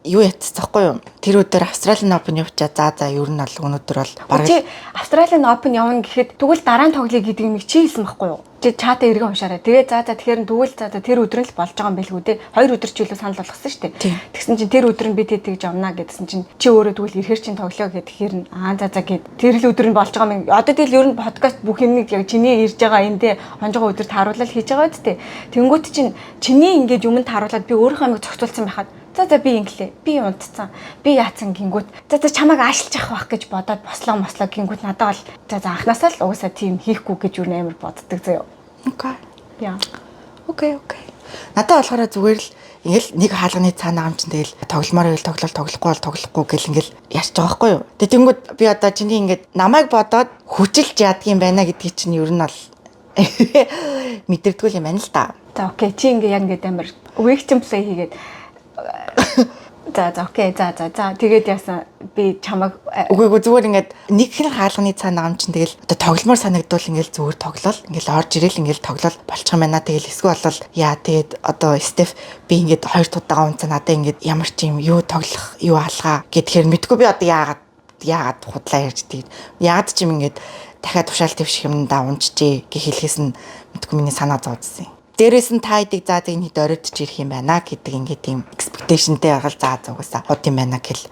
юу ятцсахгүй юу? Тэр өдөр Австралийн Open явчаа, за, ер нь бол өнөөдөр бол бараг чи Австралийн Open явна гэхэд тэгвэл дараа нь тоглоё гэдэг юм чи хэлсэн байхгүй юу? Чи чатаа эргэн уншаарай. Тэгээ за, тэгэхээр тэгвэл за, тэр өдөр нь л болж байгаа юм байлгүй дээ. 2 өдөр ч илүү санал болгосон шүү дээ. Тэгсэн чинь тэр өдөр нь би тэгж явна гэдсэн чинь чи өөрөө тэгвэл ирэхэр чинь тоглоё гэхээр нь аа, за гэд тэр л өдөр нь болж байгаа юм. Одоо тэгэл ер нь подкаст бүх юмыг яг чиний ирж байгаа эндээ хонжогоо өдөр тааруулаад хийж байгаа үсттэй. Тэнгүүт чинь чиний ингээд юмд тааруулаад би өөрийнхөө юмыг зохицуулсан байхад за, би инглээ. Би унтцсан. Би яатсан гингүүт за, чамайг аашилж авах байх гэж бодоод бослоо мослоо гингүүт надад бол за, анханасаа л угаасаа тийм хийхгүй гэж юу амар боддог заяа. Okay. Яа. Okay. Надад болохоор зүгээр л ингээл нэг хаалганы цаана юм чинь тэгэл тогломоор байвал тоглол, тоглохгүй бол тоглохгүй гэл ингээл ярьж байгаа байхгүй юу. Тэгээ тэнгүүд би одоо чиний ингээд намайг бодоод хүчилж яадгийн байна гэдгийг чинь ер нь бол мэдэрдэггүй юм байна л да. За, okay, чи ингээ яг ингээд амар victim play хийгээд за, okay, за, тэгээд яасан, би чамайг Үгүй, зүгээр ингээд нэг хэн хаалганы цаана юм чинь тэгэл одоо тогломоор санагдвал ингээл зүгээр тоглол, ингээл орж ирэл, ингээл тоглол болчих юм байна. Тэгэл эсвэл болол яа, тэгээд одоо Стеф би ингээд хоёр тудаага унцаа надаа ингээд ямар ч юм юу тоглох юу алгаа гэдгээр мэдгүй, би одоо яагаад худлаа ярьж, тэгээд яагаад ч юм ингээд дахиад тушаал твших юмдаа унчжээ гэх хэлхээс нь мэдгүй миний санаа зовдсон юм. Дээрээс нь та хэдийг за, энэ хэд оройтж ирэх юм байна гэдэг ингээд тийм expectation тэй байгаал за, зугасаа хот юм байна гэл.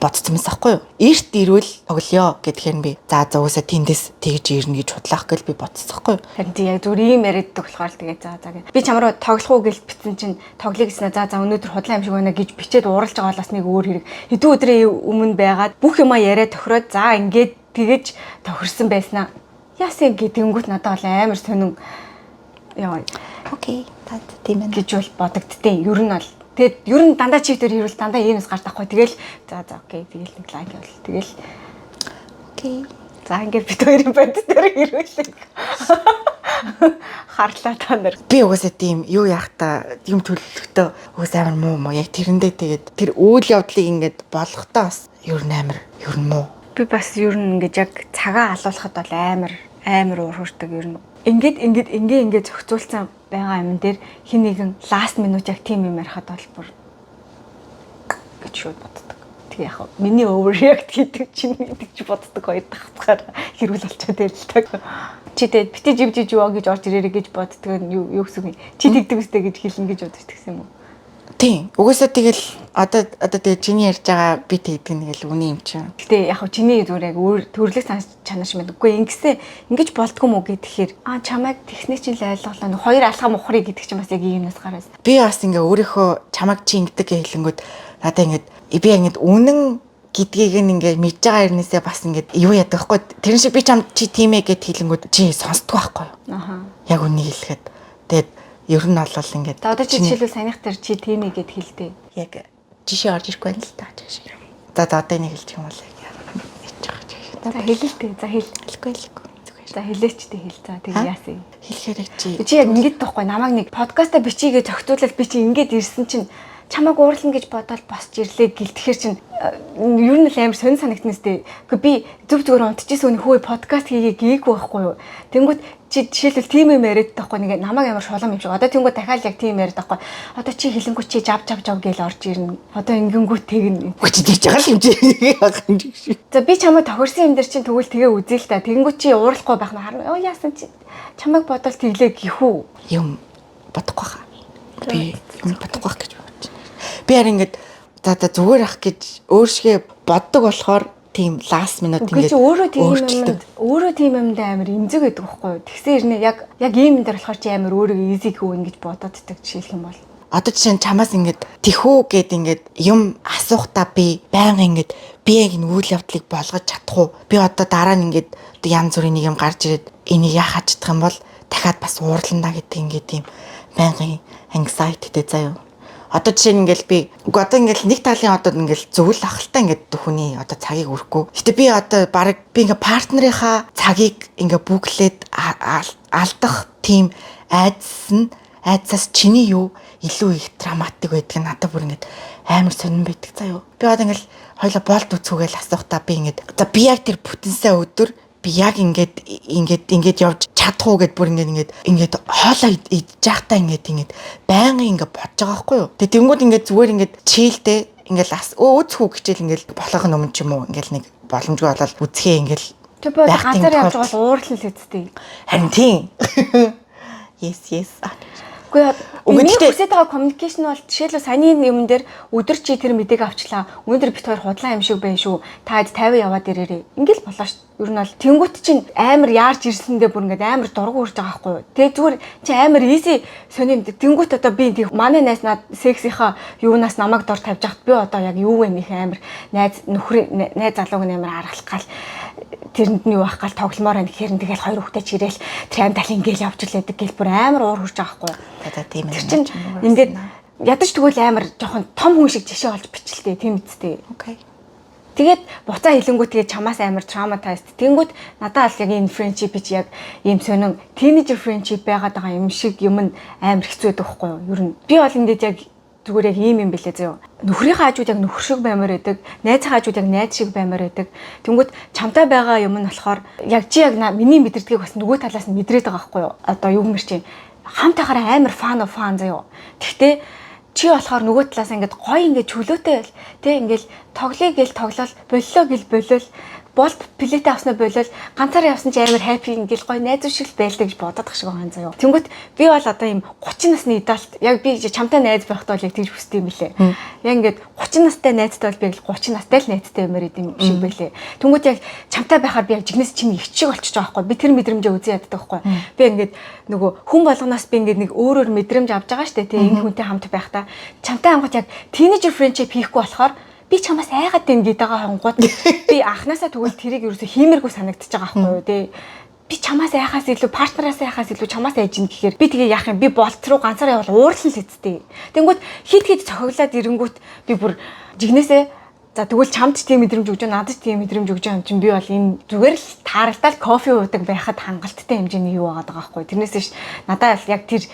бодсон юмс аахгүй юу? Эрт ирвэл тоглоё гэхээр нь би за за угаасаа тэндээс тэгж ирнэ гэж худлаах гэл би бодсон аахгүй юу? Харин тий, яг зүгээр ийм яриаддаг болохоор тэгээ за за гэ. Би чамруу тоглох уу гэж бичсэн чинь тоглоё гэснээр за за өнөөдөр худлаа юм шиг байна гэж бичээд ууралж байгаа болоос нэг өөр хэрэг. Хэдэн өдрийн өмнө байгаад бүх юмаа яриа тохироод за ингээд тэгэж тохирсон байснаа. Яасан ингэ тэнгүүт надад бол амар сонин яа Okay. Та тийм ээ. гэж бол бодогдтیں۔ Ер нь бол тэгээд ер нь дандаа чи тэр хэрвэл дандаа иймээс гардаг хгүй. Тэгэл за за okay, тэгэл нэг like явуул. Тэгэл Okay. за ингээд бид хоёрын бод дээр хэрүүлэг. Харлаа та нар. Би угаасаа тийм юу яах та юм төлөвлөлтөө угаасаа амар муу муу. Яг тэрэндээ тэгээд тэр үйл явдлыг ингээд болгохдоо бас ер нь амар ер нь муу. Би бас ер нь ингээд яг цагаа алуулахад бол амар амар уур хүрдэг ер нь. Ингээд ингээд ингээ ингээ зохицуулсан байгаа юм дээр хин нэгэн last minute яг тийм юм ярихад бол бүр гэж шууд боддог. Тэгээ яг миний overreact гэдэг чинь гэдэг чи боддог хоёр дахь хэрүүл болчиход байл та. Чи тэгээд бити жив жив жив гэж орж ирээрэй гэж боддог нь юу юу гэсэн үг юм? Чи тэгдэг үстэй гэж хэлнэ гэж бодож тэгсэн юм уу? Тийм. Угаасаа тэгэл одоо тэгээ чиний ярьж байгаа би тэгдэг нэг л үний юм чинь. Гэтэ яг хав чиний зүгээр яг өөр төрлөх чанар шиг байна. Үгүй ингэсээ ингэж болдгоо мүү гэхээр аа чамайг тэгснэ чинь л ойлголоо. Нэг хоёр алхам ухрыг гэдэг чинь бас яг ийм юмнаас гараас. Би бас ингээ өөрийнхөө чамайг чи ингэдэг гэж хэлэнгүүт надаа ингээд би ингээд үнэн гэдгийг нь ингээ мэдж байгаа хэрнээсээ бас ингээд юу яадаг байхгүй. Тэр шиг би чам чи тийм ээ гэд хэлэнгүүт чи сонсдгоо байхгүй юу? Аха. Яг үнийг хэлэхэд. Тэгээд ер нь бол ингээд За одоо чи жишээлбэл саяных дээр чи тийм ээ гэд хэлдэ. Яг жишээ орж ирэхгүй байна л та жишээ. За за одоо энийг хэлчих юм бол яг яах байгаа жишээ. За хэлээ л дээ. За хэл. Хэлэхгүй хэлэхгүй. Зүгээр. За хэлээч дээ хэл. За тэгээ яасан юм? Хэлэхээр яг чи Чи яг ингэж тахгүй намайг нэг подкаста бичигээ зохицуулаад би чи ингэж ирсэн чинь чамайг уурлана гэж бодоод босч ирлээ гэлтэхэр чинь ер нь л амар сонь санагдана сте. Гэхдээ би зүв зүгээр унтчихсан үний хөөе подкаст хийгээ гээгүй байхгүй юу. Тэнгүүт чи жишээлбэл тийм юм яриад байхгүй нэг намайг амар шулам юм шиг. Одоо тэнгүүт дахиад яг тийм яриад байхгүй. Одоо чи хэлэнгүүт чи жав жав жав гээл орж ирнэ. Одоо ингэнгүүт тэгнэ. Үгүй чи тийж байгаа л юм чи. Яг юм чи. За би чамайг тохирсон юм дээр чинь тэгвэл тэгээ үзье л та. Тэнгүүт чи уурлахгүй байх нь харна. Оо яасан чи чамайг бодвол тэглээ гэхүү. Юм бодохгүй хаа. Би юм бодохгүй бах гэж бодож байна. Би харин ингээд за за зүгээр ах гэж өөршгөө боддог болохоор тийм last minute Үгүй ингээд чи өөрөө тийм өөрчлөлтөг. юмд өөрөө тийм юмд амар эмзэг байдаг байхгүй юу? Тэгсэн хэрнээ яг яг ийм юм дээр болохоор чи амар өөрийгөө easy гүү ингэж бодоод идэг жишээлх юм бол. Одоо жишээ нь чамаас ингээд тэхүү гэд ингээд юм асуухтаа би байнга ингээд би яг энэ үйл явдлыг болгож чадах уу? Би одоо дараа нь ингээд одоо янз бүрийн нэг юм гарч ирээд энийг яах чадах юм бол дахиад бас уурлана гэдэг ингээд юм байнгын anxiety-тэй заяа. Одоо жишээ нь ингээл би үгүй одоо ингээл нэг талын одоо ингээл зөвл ахaltaа ингээд хүний одоо цагийг өрөхгүй. Гэтэ би одоо баг би ингээ partner ынхаа цагийг ингээ бүглээд алдах тийм айдас нь айдсаас чиний юу илүү их dramatic байдаг нь надад бүр ингээд амар сонирн байдаг заяа. Би одоо ингээл хоёлаа болд үцүүгээл асуухтаа би ингээд за би яг тэр бүтэнсээ өдөр би яг ингээд ингээд ингээд явж чадах уу гэд бүр ингээд ингээд ингээд хоолоо идэж байхдаа ингээд ингээд байнгын ингээд бодож байгаа байхгүй юу. Тэгээ тэнгууд ингээд зүгээр ингээд чийлдэ ингээд ас өө үзэх үү хичээл ингээд болохын өмнө ч юм уу ингээд нэг боломжгүй болоод үзэхээ ингээд Тэг би байх тийм ганцаар явж тохиолдол. байгаа бол уурлан л үсттэй. Харин тийм. Yes. Үгүй Үгүй, миний гэхдээ- хүсэж байгаа communication бол жишээлбэл саяны юм дээр өдөр чи тэр мэдээг авчлаа. Өнөөдөр бит хоёр худлаа юм шиг байна шүү. Та 50 яваад ирээрээ. Ингээл болоо шүү. Ер нь бол тэнгуут чинь амар яарч ирсэндээ бүр ингээд амар дургу үрж байгаа байхгүй юу. Тэгээ зүгээр чи амар easy сони юм. Тэнгуут одоо би тэг манай найз над сексийнхаа юунаас намайг дор тавьж хахад би одоо яг юу вэ нөх амар найз нөхрийн найз залууг нь амар аргалах гал тэрэнд нь юу ах гал тогломоор байна гэхээр тэгэл хоёр хүүхдээ чирээл тэр амдал ингээл явж л байдаг гэл бүр амар уур хурж байгаа байхгүй юу. За за тийм Тэр чинь ингээд ядаж тэгвэл амар жоохон том хүн шиг жишээ олж бичлээ тийм үсттэй. Okay. Тэгээд буцаа хэлэнгүүт тэгээд чамаас амар traumatized. Тэнгүүт надад л яг энэ friendship чи яг ийм сонин teenager friendship байгаад байгаа юм шиг юм нь амар хэцүү байдаг байхгүй юу? Ер нь би бол ингээд яг зүгээр яг ийм юм бэлээ заяа. Нөхрийнхээ хажууд яг нөхөр шиг баймаар байдаг. Найзынхаа хажууд яг найз шиг баймаар байдаг. Тэнгүүт чамтай байгаа юм нь болохоор яг чи яг миний мэдэрдгийг бас нөгөө талаас нь мэдрээд байгаа байхгүй юу? Одоо юу гэмэр чи хамт байхаараа амар fun fun заяа. Тэгтээ чи болохоор нөгөө талаас ингээд гоё ингээд чөлөөтэй байл тэ ингээл Тоглоё гэл тоглоал, боллоо гэл болол, бол билетээ авснаа болол, ганцаараа явсан чи амар happy ингээл гоё найз шиг л байлаа гэж бодоод тах шиг байгаа юм заяа. Тэнгүүт би бол одоо ийм 30 насны adult, яг би чамтай найз байхдаа бол яг тэгж хүсдэг юм билэ. Яг ингээд 30 настай найзтай бол би яг 30 настай л найзтай юмар идэм шиг байлээ. Тэнгүүт яг чамтай байхаар би яг жигнэс чиний их шиг болчихж байгаа байхгүй. Би тэр мэдрэмжээ үзэн яддаг байхгүй. Би ингээд нөгөө хүн болгоноос би ингээд нэг өөр өөр мэдрэмж авч байгаа штэ, тий, энэ хүнтэй хамт байхдаа чамтай ангууд яг teenager friendship хийхгүй болохоор би чамаас айгаад байна гэдэг байгаа хонгууд би анханасаа тэгвэл тэрийг ерөөсө хиймэргүй санагдчихж байгаа байхгүй юу, тий. Би чамаас айхаас илүү, partner аас айхаас илүү чамаас айж ин гэхээр би тэгээ яах юм, би Bolt руу ганцаараа явбал уурлан л эцтэй. Тэнгүүт хит хит цохиглаад ирэнгүүт би бүр жигнэсээ за тэгвэл чамд ч тийм мэдрэмж өгч, надад ч тийм мэдрэмж өгч байгаа юм чинь би бол энэ зүгээр л тааралдаал кофе уудаг байхад хангалттай хэмжээний юу байгаа байхгүй. Тэрнээс ш надад яг тэр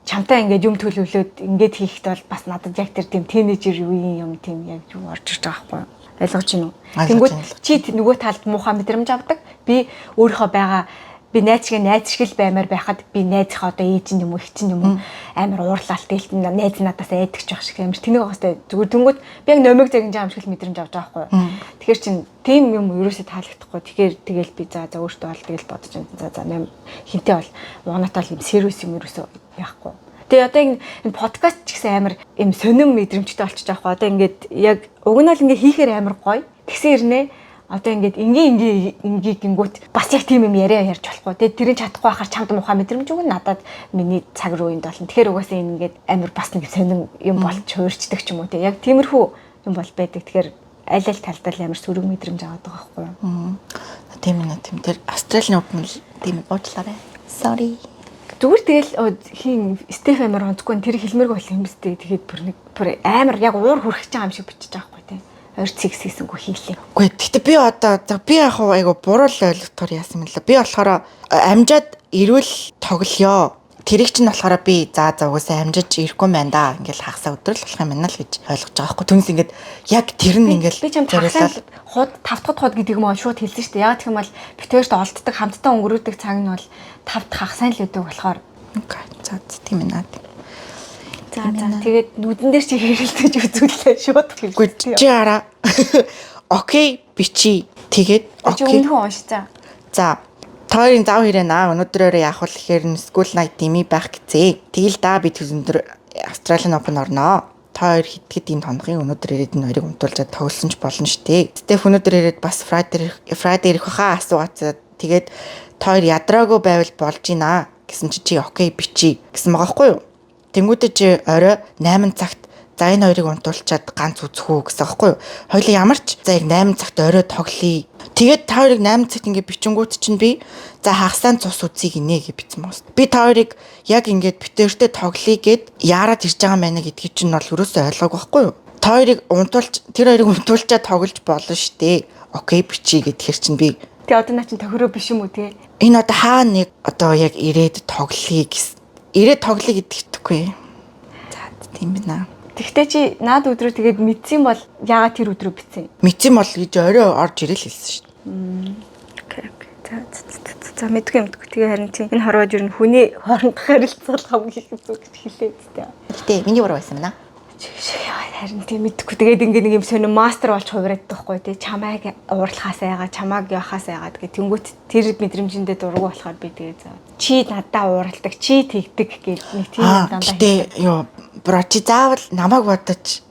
чамтай ингээд юм төлөвлөөд ингээд хийхэд бол бас надад яг тэр тийм teenager үеийн юм тийм яг юу орж ирж байгаа байхгүй юу? Ойлгож байна уу? Тэнгүүд чи нөгөө талд муухай мэдрэмж авдаг. Би өөрийнхөө байгаа би найз шиг найз шиг л баймаар байхад би найзынхаа одоо ээж нь юм уу, эх чинь юм уу амар уурлал тэгэл найз надаас айдаг ч байх шиг амар тэнэг байгаа сте. Зүгээр тэнгүүд би яг номиг загинж байгаа юм шиг л мэдрэмж авч байгаа байхгүй юу? Тэгэхээр чин тийм юм ерөөсөө таалагдахгүй. Тэгэхээр тэгэл би за за өөртөө бол тэгэл бодож байна. За за ном хинтээ бол уунаатай бол юм serious юм ерөөсөө яахгүй. Тэгээ одоо энэ подкаст ч гэсэн амар юм сонин мэдрэмжтэй болчихж байгаа байхгүй. Одоо ингээд яг уг нь бол ингээд хийхээр амар гоё. Тэгсэн хэрнээ одоо ингээд ингийн ингийн ингийн гингүүт бас яг тийм юм яриа ярьж болохгүй. Тэгээ тэрийг чадахгүй байхаар чамд муухай мэдрэмж өгнө, надад миний цаг руу энд болно. Тэгэхээр угаасаа энэ ингээд амар бас нэг сонин юм болж хуурчдаг ч юм уу те. Яг тиймэрхүү юм бол байдаг. Тэгэхээр аль аль талдаа л амар сөрөг мэдрэмж аваад байгаа байхгүй юу? Тийм ээ, тийм, тэр Australian Open л тийм, уучлаарай. Sorry. Зүгээр тэгэл хин Стеф амар онцгүй, тэр хэлмэргүй бол юм биз дээ. Тэгээд бүр нэг бүр амар яг уур хүрхэж байгаа юм шиг бичиж байгаа байхгүй те. Ойр цэгс хийсэнгүү хийлээ. Үгүй, гэхдээ би одоо за би яг хуу айгу буруу л ойлгохоор яасан юм лээ. Би болохоор амжаад ирвэл тоглоё. Тэрийг чинь болохоор би за за угаасаа амжиж ирэхгүй юм байна да. Ингээл хагасаа өдөр л болох юм байна л гэж ойлгож байгаа байхгүй. Түнс ингээд яг тэр нь ингээл би чамд зориулаад хагасаа худ тавтахад худ гэдэг юм аа шууд хэлсэн шүү дээ. Яг гэх юм бол бит хоёрт олддог хамтдаа өнгөрөөдөг цаг нь бол тавт хагасаа л өгдөг болохоор. Okay. За за, тийм ээ наа. За за, тэгээд нүдэн дээр чи хэрэлдэж үзүүлээ шууд. Үгүй, чи араа. Okay, бичи. Тэгээд Чи okay. өмнөхөө унш за. За, та хоёрын зав хэрэг наа өнөөдрөөрөө яах вэ гэхээр нь school night дими байх гэзээ. Тэгэл да би өндөр Australian Open орноо. Та хоёр хитгэд энэ тонхын өнөөдөр ирээд энэ хоёрыг унтуулжаад тоглосон ч болно штэ. Гэтэ өнөөдөр ирээд бас Friday Friday ирэх хаа асуугаацаа. Тэгээд та хоёр ядраагүй байвал болж гинэ гэсэн чи чи okay бичи гэсэн байгаа хгүй юу? Тэнгүүдээ чи орой 8 цагт за энэ хоёрыг унтуулчаад ганц үзэх үү гэсэн аахгүй юу? Хоёлаа ямар ч за яг 8 цагт орой тоглоё. Тэгээд та хоёрыг 8 цагт ингээ бичингүүт чинь би за хагасаан цус үзье гинэ гэж бичсэн байна. Би та хоёрыг яг ингээд битэртэй тоглоё гэд яарад ирж байгаа юм байна гэдгийг чинь бол ерөөсөө ойлгоогүй байхгүй юу? Та хоёрыг унтуулч тэр хоёрыг унтуулчаад тоглож болно штэ. Okay бичи гэхээр чинь би Тэгээ одоо наа чин тохироо биш юм уу те? Энэ одоо хаа нэг одоо яг ирээд тоглоё гэсэн ирээд тоглоё гэдэгтэхгүй. За, тийм байна. Тэгтээ чи наад өдрөө тэгээд мэдсэн бол яагаад тэр өдрөө битсэн? Мэдсэн бол гэж орой орж ирэл хэлсэн шүү дээ. Okay okay. За за за, мэдгүй мэдгүй. Тэгээ харин тийм энэ хорвоод ер нь хүний хоорондох харилцаа хамгийн их зүг гэж хэлээд тээ. Гэтэ миний буруу байсан байна. Чиг яа, харин тийм мэдгүй. Тэгээд ингээ нэг юм сонин мастер болж хувираад байхгүй тий. Чамайг уурлахаас айгаа, чамааг яхаас айгаад гэх тэнгүүт тэр мэдрэмжэндээ дургу болохоор би тэгээ за чи надаа ууралдаг, чи тэгдэг гэж нэг тийм дандаа. Гэтэ юу bro, чи заавал намайг бодож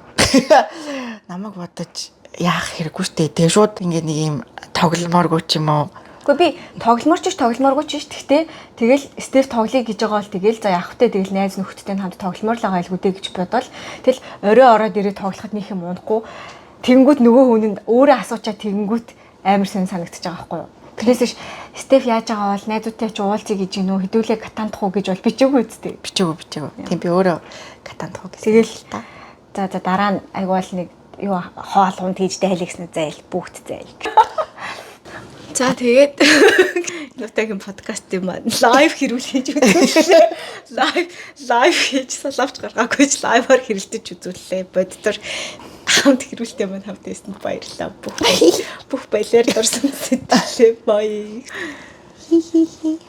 яах хэрэггүй штэ. Тэгээ шууд ингээ нэг юм тогломооргүй ч юм уу. Гэхдээ би тогломоор ч тогломооргүй ч ш. Тэгтээ тэгэл Стеф тоглоё гэж байгаа бол тэгэл за явах вэ, тэгэл найз нөхдөдтэй хамт тогломоор л байгаа айлгүй дээ гэж бодвол тэгэл орой ороод ирээ тоглоход нэг юм унахгүй. Тэнгүүт нөгөө хүн нь өөрөө асуучаа тэнгүүт амар сонь санагдчихж байгаа байхгүй юу? Тэрнээс ш Стеф яаж байгаа бол найзуудтай ч уулзъя гэж гинүү, хэдүүлээ катандах уу гэж бол бичээгүй үсттэй. Бичээгүй, бичээгүй. Тийм, би өөрөө катандах уу гэсэн. Тэгэл за за, дараа нь айгуул нэг юу хоол унд хийж дайлаа гэсэн, зайл бүгд зайл. За, тэгээд нутагийн подкаст юм аа live хэрүүл хийж үзүүллээ. Live live хийж салавч гаргаагүй ч live аар хэрэлдэж үзүүллээ. Боддор хамт хэрүүлтэй маань хамт байсанд баярлалаа. Бүх бүх баялаар дурсан сэтгэлээ. Bye. Хи хи хи.